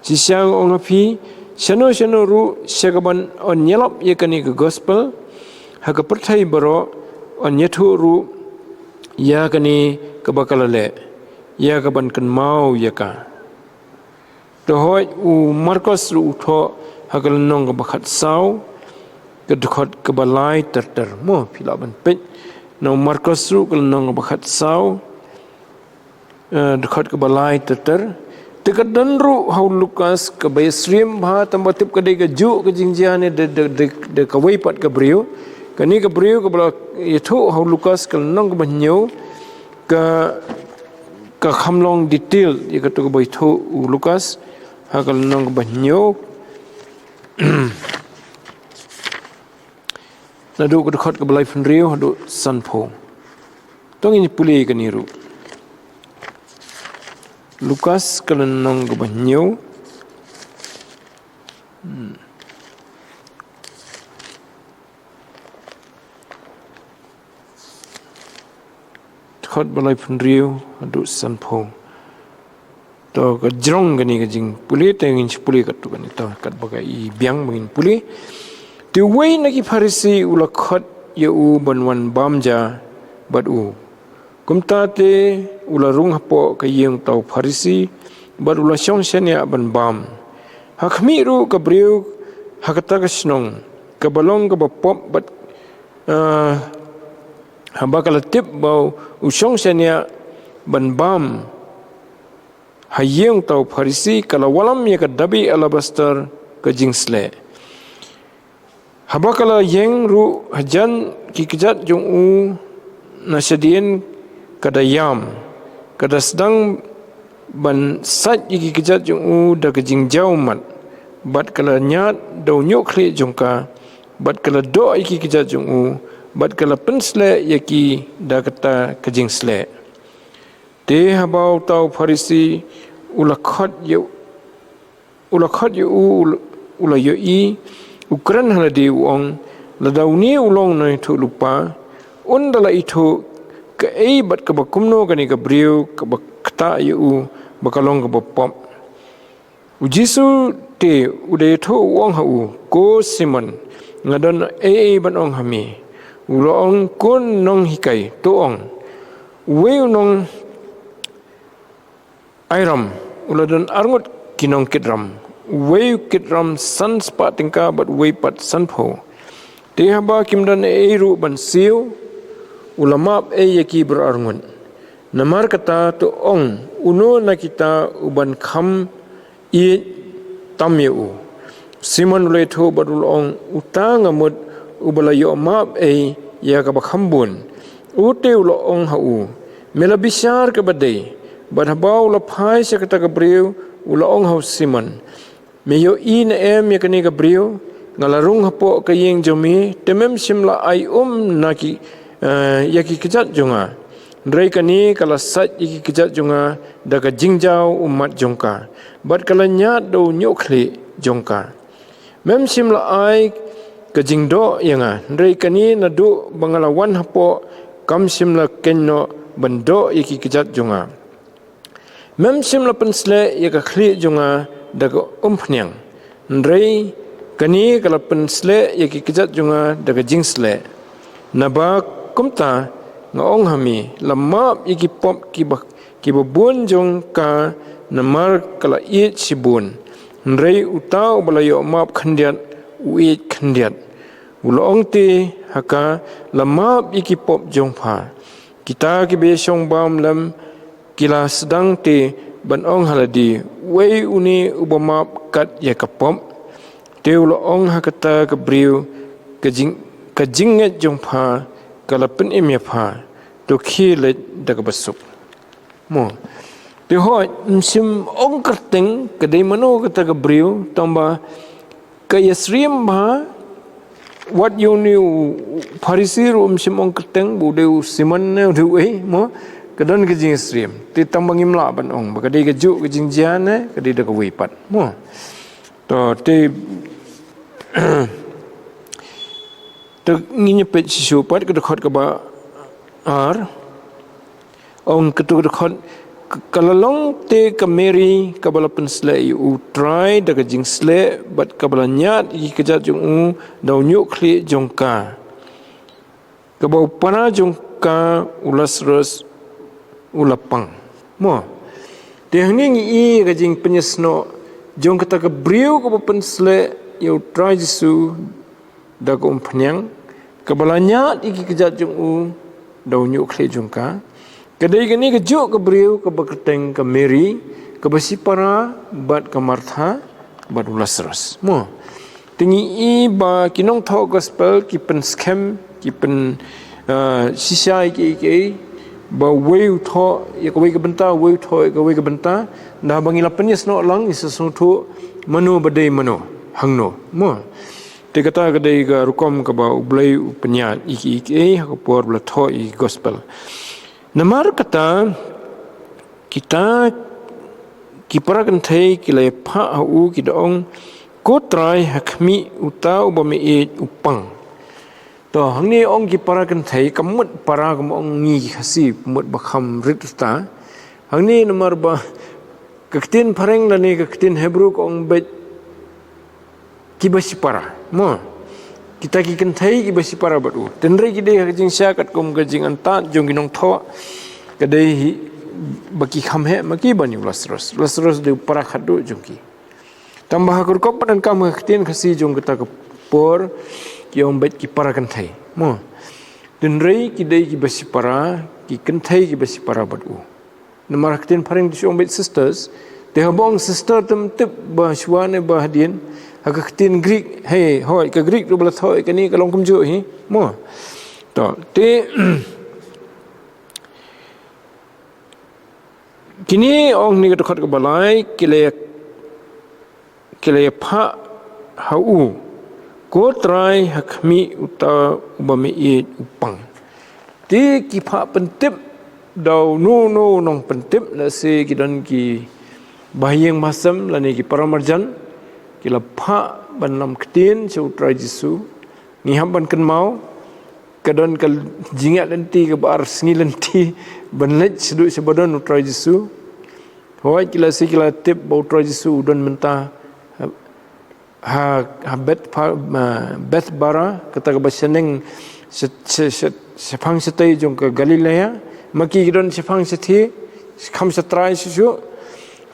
Shisha nga ong ha phi, shano shano ruh sha kaban yn ïalap ïa kane ka gospel ha ka pyrthei baroh, yn ïathuh ruh ïa kane kaba ka la leh, ïa kaban kynmaw ïa ka. Te hooid u Markos ruh u thoh ha ka lynnong kaba khatsaw, ka dkhot kaba lai ter ter. Mo, phi lah ban peit na u Markos ruh ka lynnong kaba khatsaw, eh, dkhot kaba lai ter ter. Te ka don ruh ha u Lukas kaba ïasyriem bha, tang ba tip ka dei kajuh ka jingjia ne de, de, de, de kawei pat ka briew. Kane ka briew kaba la ïathuh ha u Lukas ka lynnong kaba hynñiew, ka, ka kham long detail ïa kato kaba ïathuh u Lukas ha ka lynnong kaba hynñiew. Naduh ka dkhot kaba laiphew hynriew haduh sanphew. To ngin pule kane ruh. Lukas ka lynnong kaba hynñiew. Hmm. Dkhot ba laiphew hynriew haduh sanphew. To ka jrong kane ka jingpule, te ngin sa pule katto katne, to katba ka i biang ba ngin pule. Te uwei na ki Pharisi u la khot ïa u ban wan bam ja bad u. Kumta te u la rung hapoh ka ïing uta u Pharisi bad u la shong shaniah ban bam. Ha khmih ruh ka briew ha kata ka shnong kaba long kaba pop bad, eh, haba ka la tip ba u shong shaniah ban bam ha ïing uta u Pharisi, ka la wallam ïa ka dabi alabaster ka jingsleh. Haba ka la ïeng ruh hajan ki kjat jong u na shadien ka da ïam, ka da sdang ban sait ïa ki kjat jong u da ka jingjaw mat, bad ka la ñiad da u ñiuh khlieh jong ka, bad ka la doh ïa ki kjat jong u, bad ka la pynsleh ïa ki da kata ka jingsleh. Te haba uta u Pharisi u la khot ïa, u la khot ïa u, u la, u la ïohi, u kren ha lade u ong, lada une u long u nongïathuhlypa, un da la ithuh kaei bad kaba kumno kane ka briew kaba ktah ïa u ba ka long kaba pop. U Jisu te u da ïathuh u ong ha u, ko Simon, nga don ei ei ban ong ha me. U la ong, ko nonghikai, to ong. Uwei u nong Ai ram, u la don arngut ki nongkit ram. Uwei u kit ram san spah tyngka bad uwei pat sanphew. Te haba kim don ei ruh ban siew, u la map ei ïa ki baroh arngut. Namar kata to ong, uno na kita u ban kham ïeit tam ïa u. Simon u la ïathuh bad u la ong, uta nga mut uba la ïoh map ei ïa kaba kham bun. U te u la ong ha u, me la bishar kaba dei. Bad haba u la phai sha kata ka briew, u la ong ha u Simon, me ïohi ne em ïa kane ka briew? Nga la rung hapoh ka ïing jong me, te mem shym la ai um na ki, eh, ïa ki kjat jong nga. Hynrei kane ka la sait ïa ki kjat jong nga da ka jingjaw ummat jong ka, bad ka la ñiad da u ñiuh khlieh jong ka. Mem shym la ai ka jingdoh ïa nga. Hynrei kane naduh ba nga la wan hapoh, kam shym la kynnoh ban doh ïa ki kjat jong nga. Mem shym la pynsleh ïa ka khlieh jong nga da ka umphniang, hynrei kane ka la pynsleh ïa ki kjat jong nga da ka jingsleh. Naba kumta nga ong ha me, la map ïa ki pop kiba, kiba bun jong ka, namar ka la ïeit shibun. Hynrei uta uba la ïoh map khyndiat, u ïeit khyndiat. U la ong te ha ka, la map ïa ki pop jong pha. Kita kiba ïashong bam lem ki la sdang te ban ong ha lade, uei une uba map kat ïa ka pop? Te u la ong ha kata ka briew, ka jing, ka jingngeit jong pha ka la pynim ïa pha. To khie leit da kaba suk. Mo. Te hooid, ym shym ong kyrteng ka dei mano kata ka briew, tangba ka ïasyriem bha, wat ïa une u Pharisi ruh ym shym ong kyrteng ba u dei u Simon ne u dei uei, mo, ka don ka jingïasyriem. Te tangba ngim lah ban ong ba ka dei kajuh ka jingjia ne ka dei da kawei pat, mo. To te, te ngin ïa peit shisha pat ka dkhot kaba ar. Ong katu ka dkhot, ka, ka la long te ka Mary kaba la pynsleh ïa u Trai da ka jingsleh, bad kaba la ñiad ïa ki kjat jong u da u ñiuhkhlieh jong ka, kaba u para jong ka u Lasarus u la pang. Mo. Te hangne ngi i ka jingpynïasnoh jong kata ka briew kaba pynsleh ïa u Trai Jisu da ka umphniang, kaba la ñiad ïa ki kjat jong u da u ñiuhkhlieh jong ka. Ka dei kane kajuh ka briew kaba kyrteng ka Mary, kaba shipara bad ka Martha bad u Lasarus. Mo. Te ngi i ba ki nongthoh gospel ki pynskhem, ki pyn, ah, shisha ïa kiei kiei, ba uwei u thoh ïa kawei ka bynta, uwei u thoh ïa kawei ka bynta. Naba ngi la pynïasnoh lang, ngi sa sngewthuh mano ba dei mano, hangno. Mo. Te kata ka dei ka rukom kaba U Blei u pynïaid ïa kiei kiei ha ka por ba la thoh ïa ki gospel. Namar kata, kita ki para kynthei ki la ïaphah ha u, ki da ong, "Ko Trai, ha khmih, uta uba me ïeit u pang." To, hangne ong ki para kynthei, kam mut para, kam ong ngi ki Khasi, mut ba kham rit rta. Hangne namar ba ka ktien phareng lane ka ktien Hebru ka ong beit kiba shipara. Mo. Kita ki kynthei kiba shipara bad u. Hynrei ki dei ha ka jingshisha katkum ka jingantat jong ki nongthoh, ka dei hi ba ki kham heh ma ki ban ïa u Lasarus. Lasarus dei u para khadduh jong ki. Tangba ha ka rukom pyndonkam ha ka ktien Khasi jong kata ka por, ki ong beit ki para kynthei. Mo. Hynrei ki dei kiba shipara, ki kynthei kiba shipara bad u. Namar ha ka ktien phareng ki shu ong beit sisters. Te haba ong sister te ym tip ba shuwa ne ba hadien. Ha ka ktien Greek, hei, hooid, ka Greek ruh ba la thoh ïa kane ka long kumjuh hi. Mo. To, te, kine ong ne ka dkhot kaba lai, ki la ïa, ki la ïaphah ha u, "Ko Trai, ha khmih, uta uba me ïeit u pang." Te ki phah pyntip da uno uno u nongpyntip, lehse ki don ki bahaïing bahasem lane ki paramarjan, ki la phah ban lam ktien sha u Trai Jisu. Ngi hap ban kynmaw, ka don ka jingïaid lynti kaba ar sngi lynti ban leit shaduh shaba don u Trai Jisu. Hooid, ki la, lehse ki la tip ba u Trai Jisu u don mynta ha, ha Beth, ha Bethbara, kata kaba shaneng sha, sha, sha, shaphang shatei jong ka Galilea. Ma ki ki don shaphang shathie, kham shatrai shuh shuh.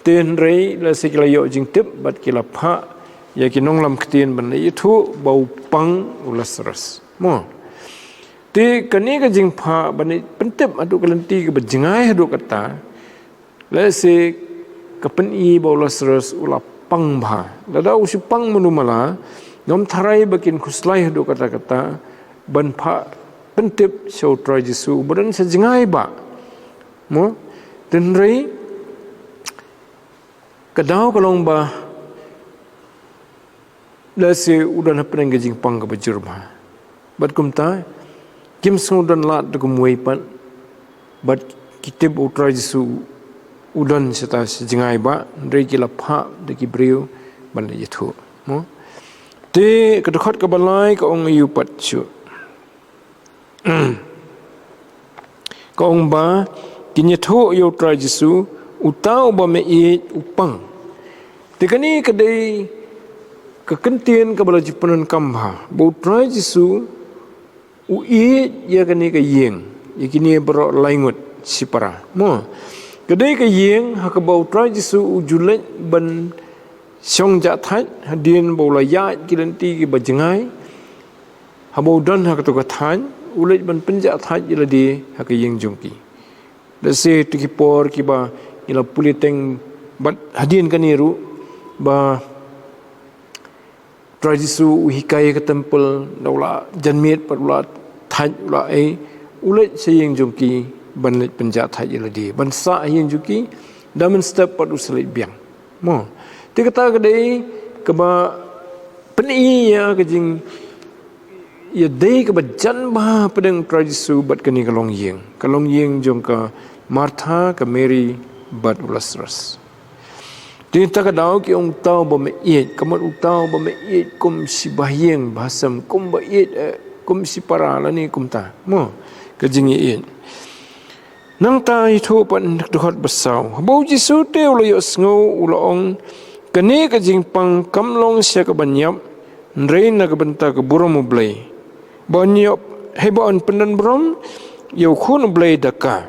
Te hynrei lehse ki la ïoh jingtip bad ki la phah ïa ki nonglam ktien ban leit ïathuh ba u pang u Lasarus. Mo. Te kane ka jingphah ban leit pyntip haduh ka lynti kaba jngai haduh kata, lehse ka pyni ba u Lasarus u la pang bha. Lada u shu pang mynno mynno, ngam tharai ba kin khuslai haduh katta katta ban phah pyntip sha u Trai Jisu uba don sha jngai bha. Mo, hynrei ka daw ka long ba lehse u don hapdeng ka jingpang kaba jur bha. Bad kumta, kim sngew don lad da kumwei pat, bad ki tip u Trai Jisu u don shata sha jngai bha, hynrei ki la phah da ki briew ban leit ïathuh. Mo? Te ka dkhot kaba lai ka ong ïa u pat shuh. Ka ong ba kin ïathuh ïa u Trai Jisu, uta uba me ïeit u pang. Te kane ka dei ka kyntien kaba la ju pyndonkam bha ba u Trai Jisu u ïeit ïa kane ka ïing, ïa kine baroh laingut shipara. Mo, ka dei ka ïing ha kaba u Trai Jisu u ju leit ban shong jahthait hadien ba u la ïaid ki lynti kiba jngai. Haba u don ha kato ka thaiñ, u leit ban pynjahthait ïa lade ha ka ïing jong ki. Lehse tu ki por kiba ngi la pule teng bad hadien kane ruh ba Trai Jisu u hikai ha ka temple, da u la janmiet pat u la thait u la ei, u leit sha ïing jong ki ban leit pynjahthait ïa lade, ban sah ha ïing jong ki, da mynstep pat u sa leit biang. Mo. Te kata ka dei kaba pyni ïa ka jing ïadei kaba jan bha hapdeng u Trai Jisu bad kane ka longïing. Ka longïing jong ka Martha, ka Mary bad u Lazarus. Te kata ka daw ki ong uta uba me ïeit, ka mut uta uba me ïeit kum shi bahaïing bahasem, kum ba ïeit, eh, kum shipara lane kumta. Mo, ka jingïeit. Nangta ïathuh pat dkhot ba saw. Haba u Jisu te u la ïohsngew u la ong, kane ka jingpang kam long sha kaban ïap, hynrei na ka bynta ka burom U Blei. Ba un ïoh, hei ba un pyndon burom ïa u Khun U Blei da ka.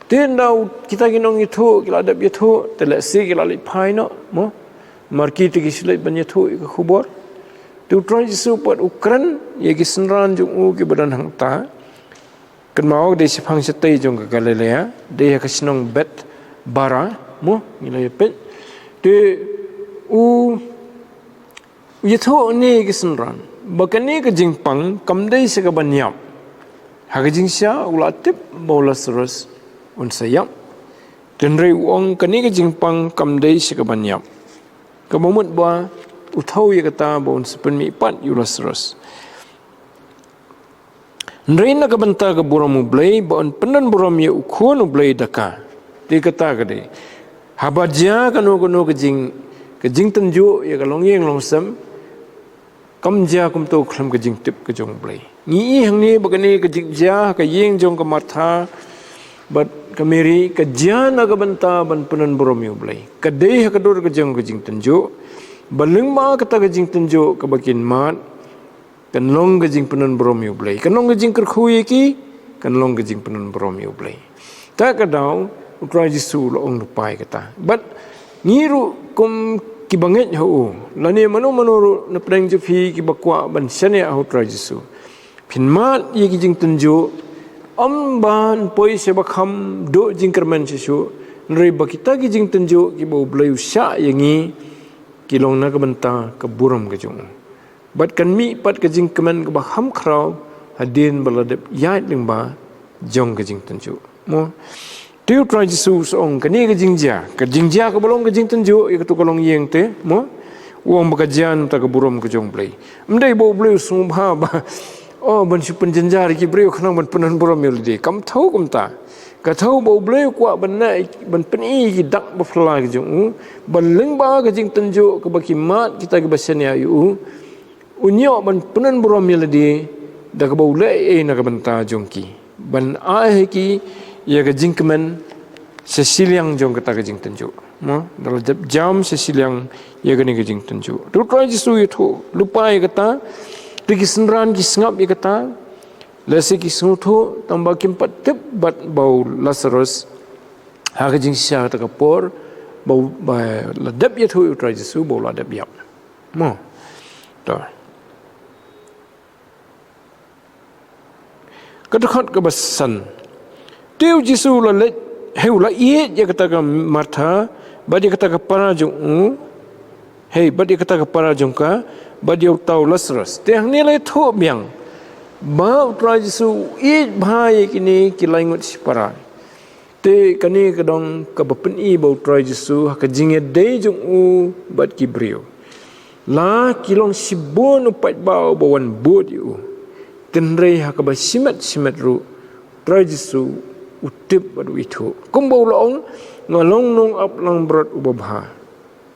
Te ynda kita ki nongïathuh ki la dep ïathuh, te lehse ki la leit phai noh, mo. Namar ki te ki shu leit ban ïathuh ïa ka khubor. Te u Trai Jisu pat u kren ïa ki synran jong u kiba don hangta. Kynmaw dei shaphang shatei jong ka Galilea, dei ha ka shnong Bethbara, mo, ngi la ïa peit. Te u ïathuh ïa ki synran ba kane ka jingpang kam dei sha kaban ïap. Ha ka jingshisha u la tip ba u Lazarus un sa ïap. Te hynrei u ong kane ka jingpang kam dei sha kaban ïap. Kaba mut ba u thaw ïa kata ba un sa pynmih pat ïa u Lazarus. Hynrei na ka bynta ka burom U Blei, ba un pyndon burom ïa u Khun U Blei da ka. Te kata ka dei, haba jia kano kano ka jing, ka jingtynjuh ïa ka longïing longsem, kam jia kumto khlem ka jingtip ka jong U Blei. Ngi i hangne ba kane ka jingjia ka ïing jong ka Martha bad ka Mary ka jia na ka bynta ban pyndon burom ïa U Blei. Ka dei ha ka dur ka jong ka jingtynjuh. Ba lyngba kata ka jingtynjuh kaba kin mad, kan long ka jingpyndon burom ïa U Blei. Kan long ka jingkyrkhu ïa ki, kan long ka jingpyndon burom ïa U Blei. Ta ka daw u Trai Jisu u la ong lypa ïa kata. Bad ngi ruh kum kiba ngeit ha u, lane mano mano ruh na pdeng jong phi kiba kwah ban shaniah ha u Trai Jisu, phin mad ïa ki jingtynjuh, ym ban poi sha ba kham duh jingkyrmen shisha. Hynrei ba kita ki jingtynjuh kiba U Blei u shah ïa ngi, ki long na ka bynta ka burom ka jong u. Bad kan mih pat ka jingkmen kaba kham khraw hadien ba la dep ïaid lyngba jong ka jingtynjuh. Mo. Te u Trai Jisu u ong kane ka jingjia, ka jingjia kaba long ka jingtynjuh ïa kato ka longïing te, mo. U ong ba ka jia na ka bynta ka burom ka jong U Blei. Ym dei ba U Blei u sngewbha ba, oh, ban shu pynjynjar ïa ki briew khnang ban pyndon burom ïa lade. Kam thew kumta. Ka thew ba U Blei u kwah ban na, ban pyni ïa ki dak ba phylla ki jong u, ba lyngba ka jingtynjuh kaba ki mad kita kiba shaniah ïa u, un ïoh ban pyndon burom ïa lade da kaba u leh ei ei na ka bynta jong ki, ban ai ha ki ïa ka jingkmen sha shiliang jong kata ka jingtynjuh. Mo, da la dep jam sha shiliang ïa kane ka jingtynjuh. Te u Trai Jisu u ïathuh lypa ïa kata, te ki synran ki sngap ïa kata, lehse ki sngewthuh, tang ba kim pat tip bad ba u Lazarus ha ka jingshisha kata ka por, ba u, ba la dep ïathuh ïa u Trai Jisu ba u la dep ïap. Mo. To. Ka dkhot kaba san. Te u Jisu u la leit, hei u la ïeit ïa kata ka Martha, bad ïa kata ka para jong u, hei, bad ïa kata ka para jong ka, bad ïa uta u Lazarus. Te hangne la ïathuh biang ba u Trai Jisu u ïeit bha ïa kine ki laingut shipara. Te kane ka dei kaba pyni ba u Trai Jisu ha ka jingïadei jong u bad ki briew, la ki long shibun u paidbah uba wan bud ïa u. Te hynrei ha kaba shimet shimet ruh u Trai Jisu u tip bad u ithuh. Kumba u la ong, nga long nongap langbrot uba bha.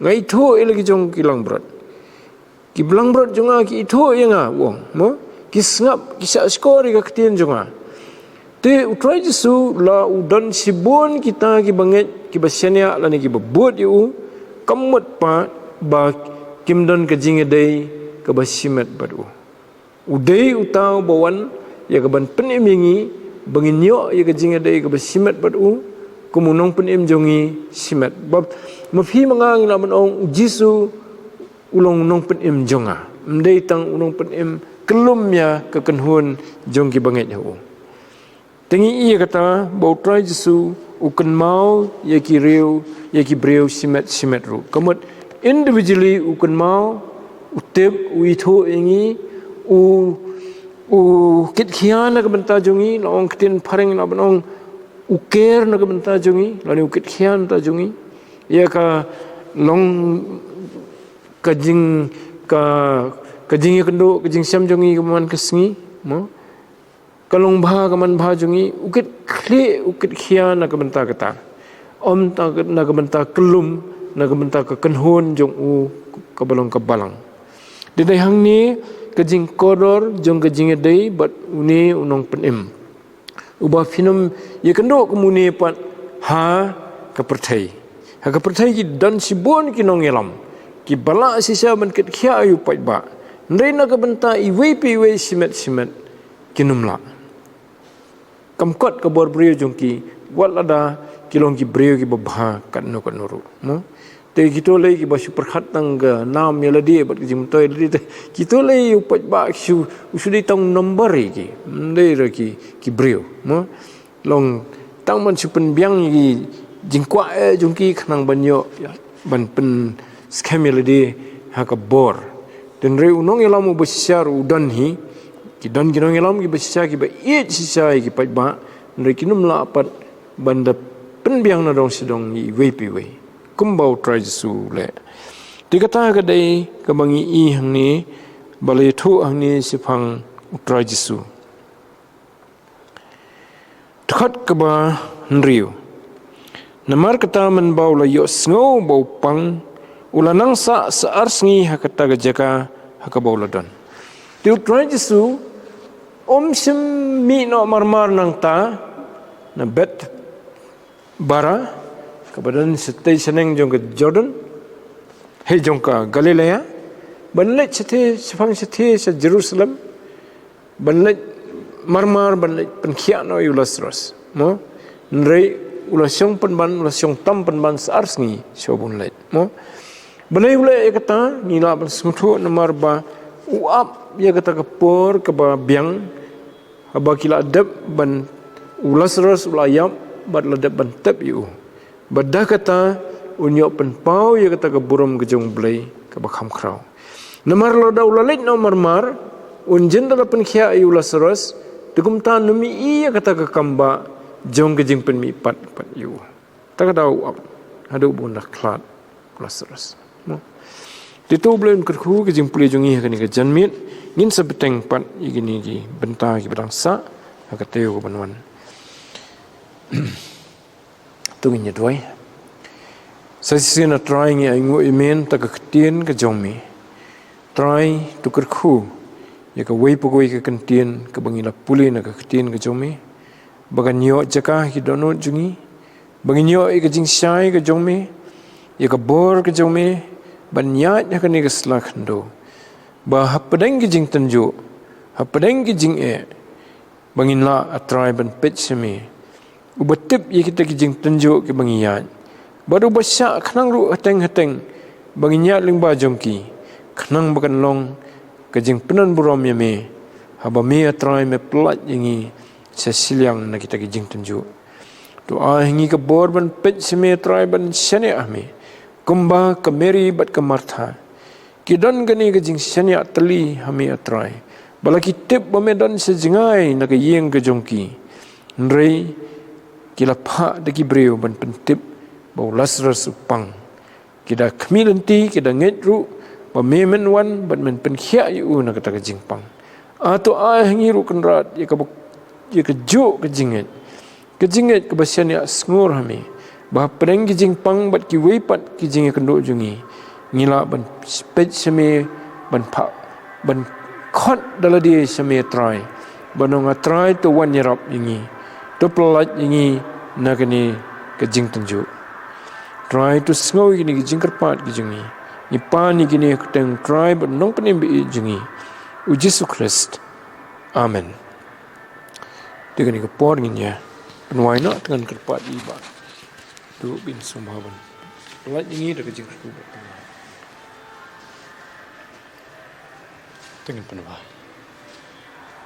Nga ithuh ïa la ki jong ki langbrot. Ki langbrot jong nga ki ithuh ïa nga, u ong, mo? Ki sngap, ki shahshkor ïa ka ktien jong nga. Te u Trai Jisu la u don shibun kita ki bangeit, ki ba shaniah lane ki ba bud ïa u, kam mut pat ba kim don ka jingïadei ka ba shimet bad u. U dei uta u ba wan ïa ka ban pynim ïa ngi, ba ngin ïoh ïa ka jingïadei ka ba shimet bad u, kum u nongpynim jong ngi shimet. Ba ma phi ma nga ngi la ban ong u Jisu u long u nongpynim jong nga. Ym dei tang u nongpynim kyllum ïa ka kynhun jong ki bangeit ha u. Te ngi ïa kata ba u Trai Jisu u kynmaw ïa ki briew, ïa ki briew shimet shimet ruh. Ka mut individually u kynmaw, u tip, u ithuh ïa ngi, u u kit khia na ka bynta jong ngi, la ong ktien phareng la ban ong u care na ka bynta jong ngi, lane u kit khia na ka bynta jong ngi. Ïa ka long ka jing ka ka jingïakynduh, ka jingshem jong ngi ka man ka sngi, mo? Ka long bha ka man bha jong ngi, u kit khlieh, u kit khia na ka bynta kata. Ym tang na ka bynta kyllum, na ka bynta ka kynhun jong u ka ba long ka balang. Dei dei hangne ka jingkordor jong ka jingïadei bad une u nongpynim. Uba phin ym ïakynduh kum une pat ha ka pyrthei. Ha ka pyrthei ki don shibun ki nongïalam, ki ba lah shisha ban kit khia ïa u paidbah. Hynrei na ka bynta iwei pa iwei shimet shimet kin ym lah. Kam kot ka bor briew jong ki, wat lada ki long ki briew ki ba bha katno katno ruh, mo? Te kito lei ki ba shu pyrkhat tang ka nam ïa lade bad ka jingmyntoi ïa lade, te kito lei u paidbah ki shu, u shu dei tang number ïa ki. Ym dei ruh ki, ki briew, mo? Long tang ban shu pynbiang ïa ki jingkwah eh jong ki khnang ban ïoh, ban pynskhem ïa lade ha ka bor. Te hynrei u nongïalam u ba shisha ruh u don hi, ki don ki nongïalam ki ba shisha, ki ba ïeit shisha ïa ki paidbah, hynrei kin ym lah pat ban da pynbiang na dong sha dong ïa iwei pa iwei, kumba u Trai Jisu u leh. Te kata ka dei kaba ngi i hangne, ba la ïathuh hangne shaphang u Trai Jisu. Dkhot kaba hynriew. Namar kata mynba u la ïohsngew ba u pang, u la nang sah sa ar sngi ha kata ka jaka ha kaba u la don. Te u Trai Jisu um shym mih noh marmar nangta na Bethbara, kaba don shatei shaneng jong ka Jordan, hei jong ka Galilea, ban leit shatei, shaphang shatei sha Jerusalem, ban leit marmar, ban leit pynkhiah noh ïa u Lasarus, mo? Hynrei u la shong pynban, u la shong tam pynban sa ar sngi shuwa ba un leit, mo? Balei u leh ïa kata? Ngi lah ban sngewthuh namar ba u ap ïa kata ka por kaba biang, haba ki la dep ban, u Lasarus u la ïap bad la dep ban tep ïa u. Bad da kata un ïoh pynpaw ïa kata ka burom ka jong u Blei kaba kham khraw. Namar lada u la leit noh marmar, un jin da la pynkhiah ïa u Lasarus, te kumta ym i ïa kata ka kam ba jong ka jingpynmihpat pat ïa u. Ta ka daw u ap haduh ba un da khlad u Lasarus, mo? Te to u Blei un kyrkhu ka jingpule jong ngi ha kane ka janmiet. Ngin sa bteng pat ïa kine ki bynta kiba dang sah ha ka taïew kaban wan. To ngin ïa duwai. Sa shisien A Trai ngi ainguh ïa me na ka ktien ka jong me. Trai, to kyrkhu ïa kawei pa kawei ka ktien kaba ngi la pule na ka ktien ka jong me, ba kan ïoh jaka ha ki dohnud jong ngi, ba ngin ïoh ïa ka jingshai ka jong me, ïa ka bor ka jong me ban ïaid ha kane ka sla khyndew, ba hapdeng ka jingtynjuh, hapdeng ka jingeh, ba ngin lah, A Trai, ban peit sha me, uba tip ïa kita ki jingtynjuh kiba ngi ïaid. Bad uba shah khnang ruh hateng hateng ba ngin ïaid lyngba jong ki, khnang ba kan long ka jingpynburom ïa me, haba me, A Trai, me pyllait ïa ngi sha shiliang na kita ki jingtynjuh. To ai ha ngi ka bor ban peit sha me, A Trai, ban shaniah ha me, kumba ka Mary bad ka Martha ki don kane ka jingshaniah tylli ha me, A Trai, ba la ki tip ba me don sha jngai na ka ïing ka jong ki. Hynrei ki la phah da ki briew ban pyntip ba u Lasarus u pang. Ki da khmih lynti, ki da ngeit ruh ba me men wan bad men pynkhiah ïa u na kata ka jingpang. A to ai ha ngi ruh, Kynrad, ïa ka buk, ïa kajuh ka jingngeit, ka jingngeit kaba shaniah sngur ha me, ba hapdeng ki jingpang bad kiwei pat ki jingïakynduh jong ngi, ngi lah ban peit sha me, ban pha ban khot da lade sha me Trai. Ban ong, a Trai, to wan ïarap ïa ngi, to pyllait ïa ngi na kane ka jingtynjuh. Trai, to sngew ïa kine ki jingkyrpad ki jong ngi. Ngi pan ïa kine ha ka kyrteng Trai bad Nongpynim ba ïeit jong ngi, U Jisu Khrist. Amen. Te kane ka por ngin ïa pynwai noh, te ngan kyrpad ïa i Bah Duh Binsumba ban pyllait ïa ngi da ka jingkyrkhu bad pynwai. Te ngin pynwai.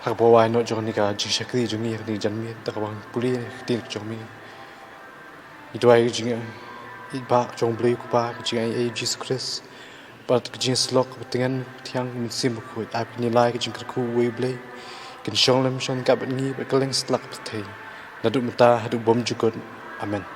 Ha kaba wai noh jong kane ka jingshakri jong ngi ha kane ka janmiet, da kaba ngi pule ïa ka ktien ka jong me, ngi duwai ka jingïeit Bah jong U Blei U Kpa, ka jingïeit U Jisu Khrist, bad ka jingïasyllok kaba tngen, ka thiang, ka Mynsiem Bakhuid. Ai ba kine lai ki jingkyrkhu uwei U Blei kin shong lem shong ryngkat bad ngi bad kylleng satlak ka pyrthei, naduh mynta haduh bymjukut. Amen.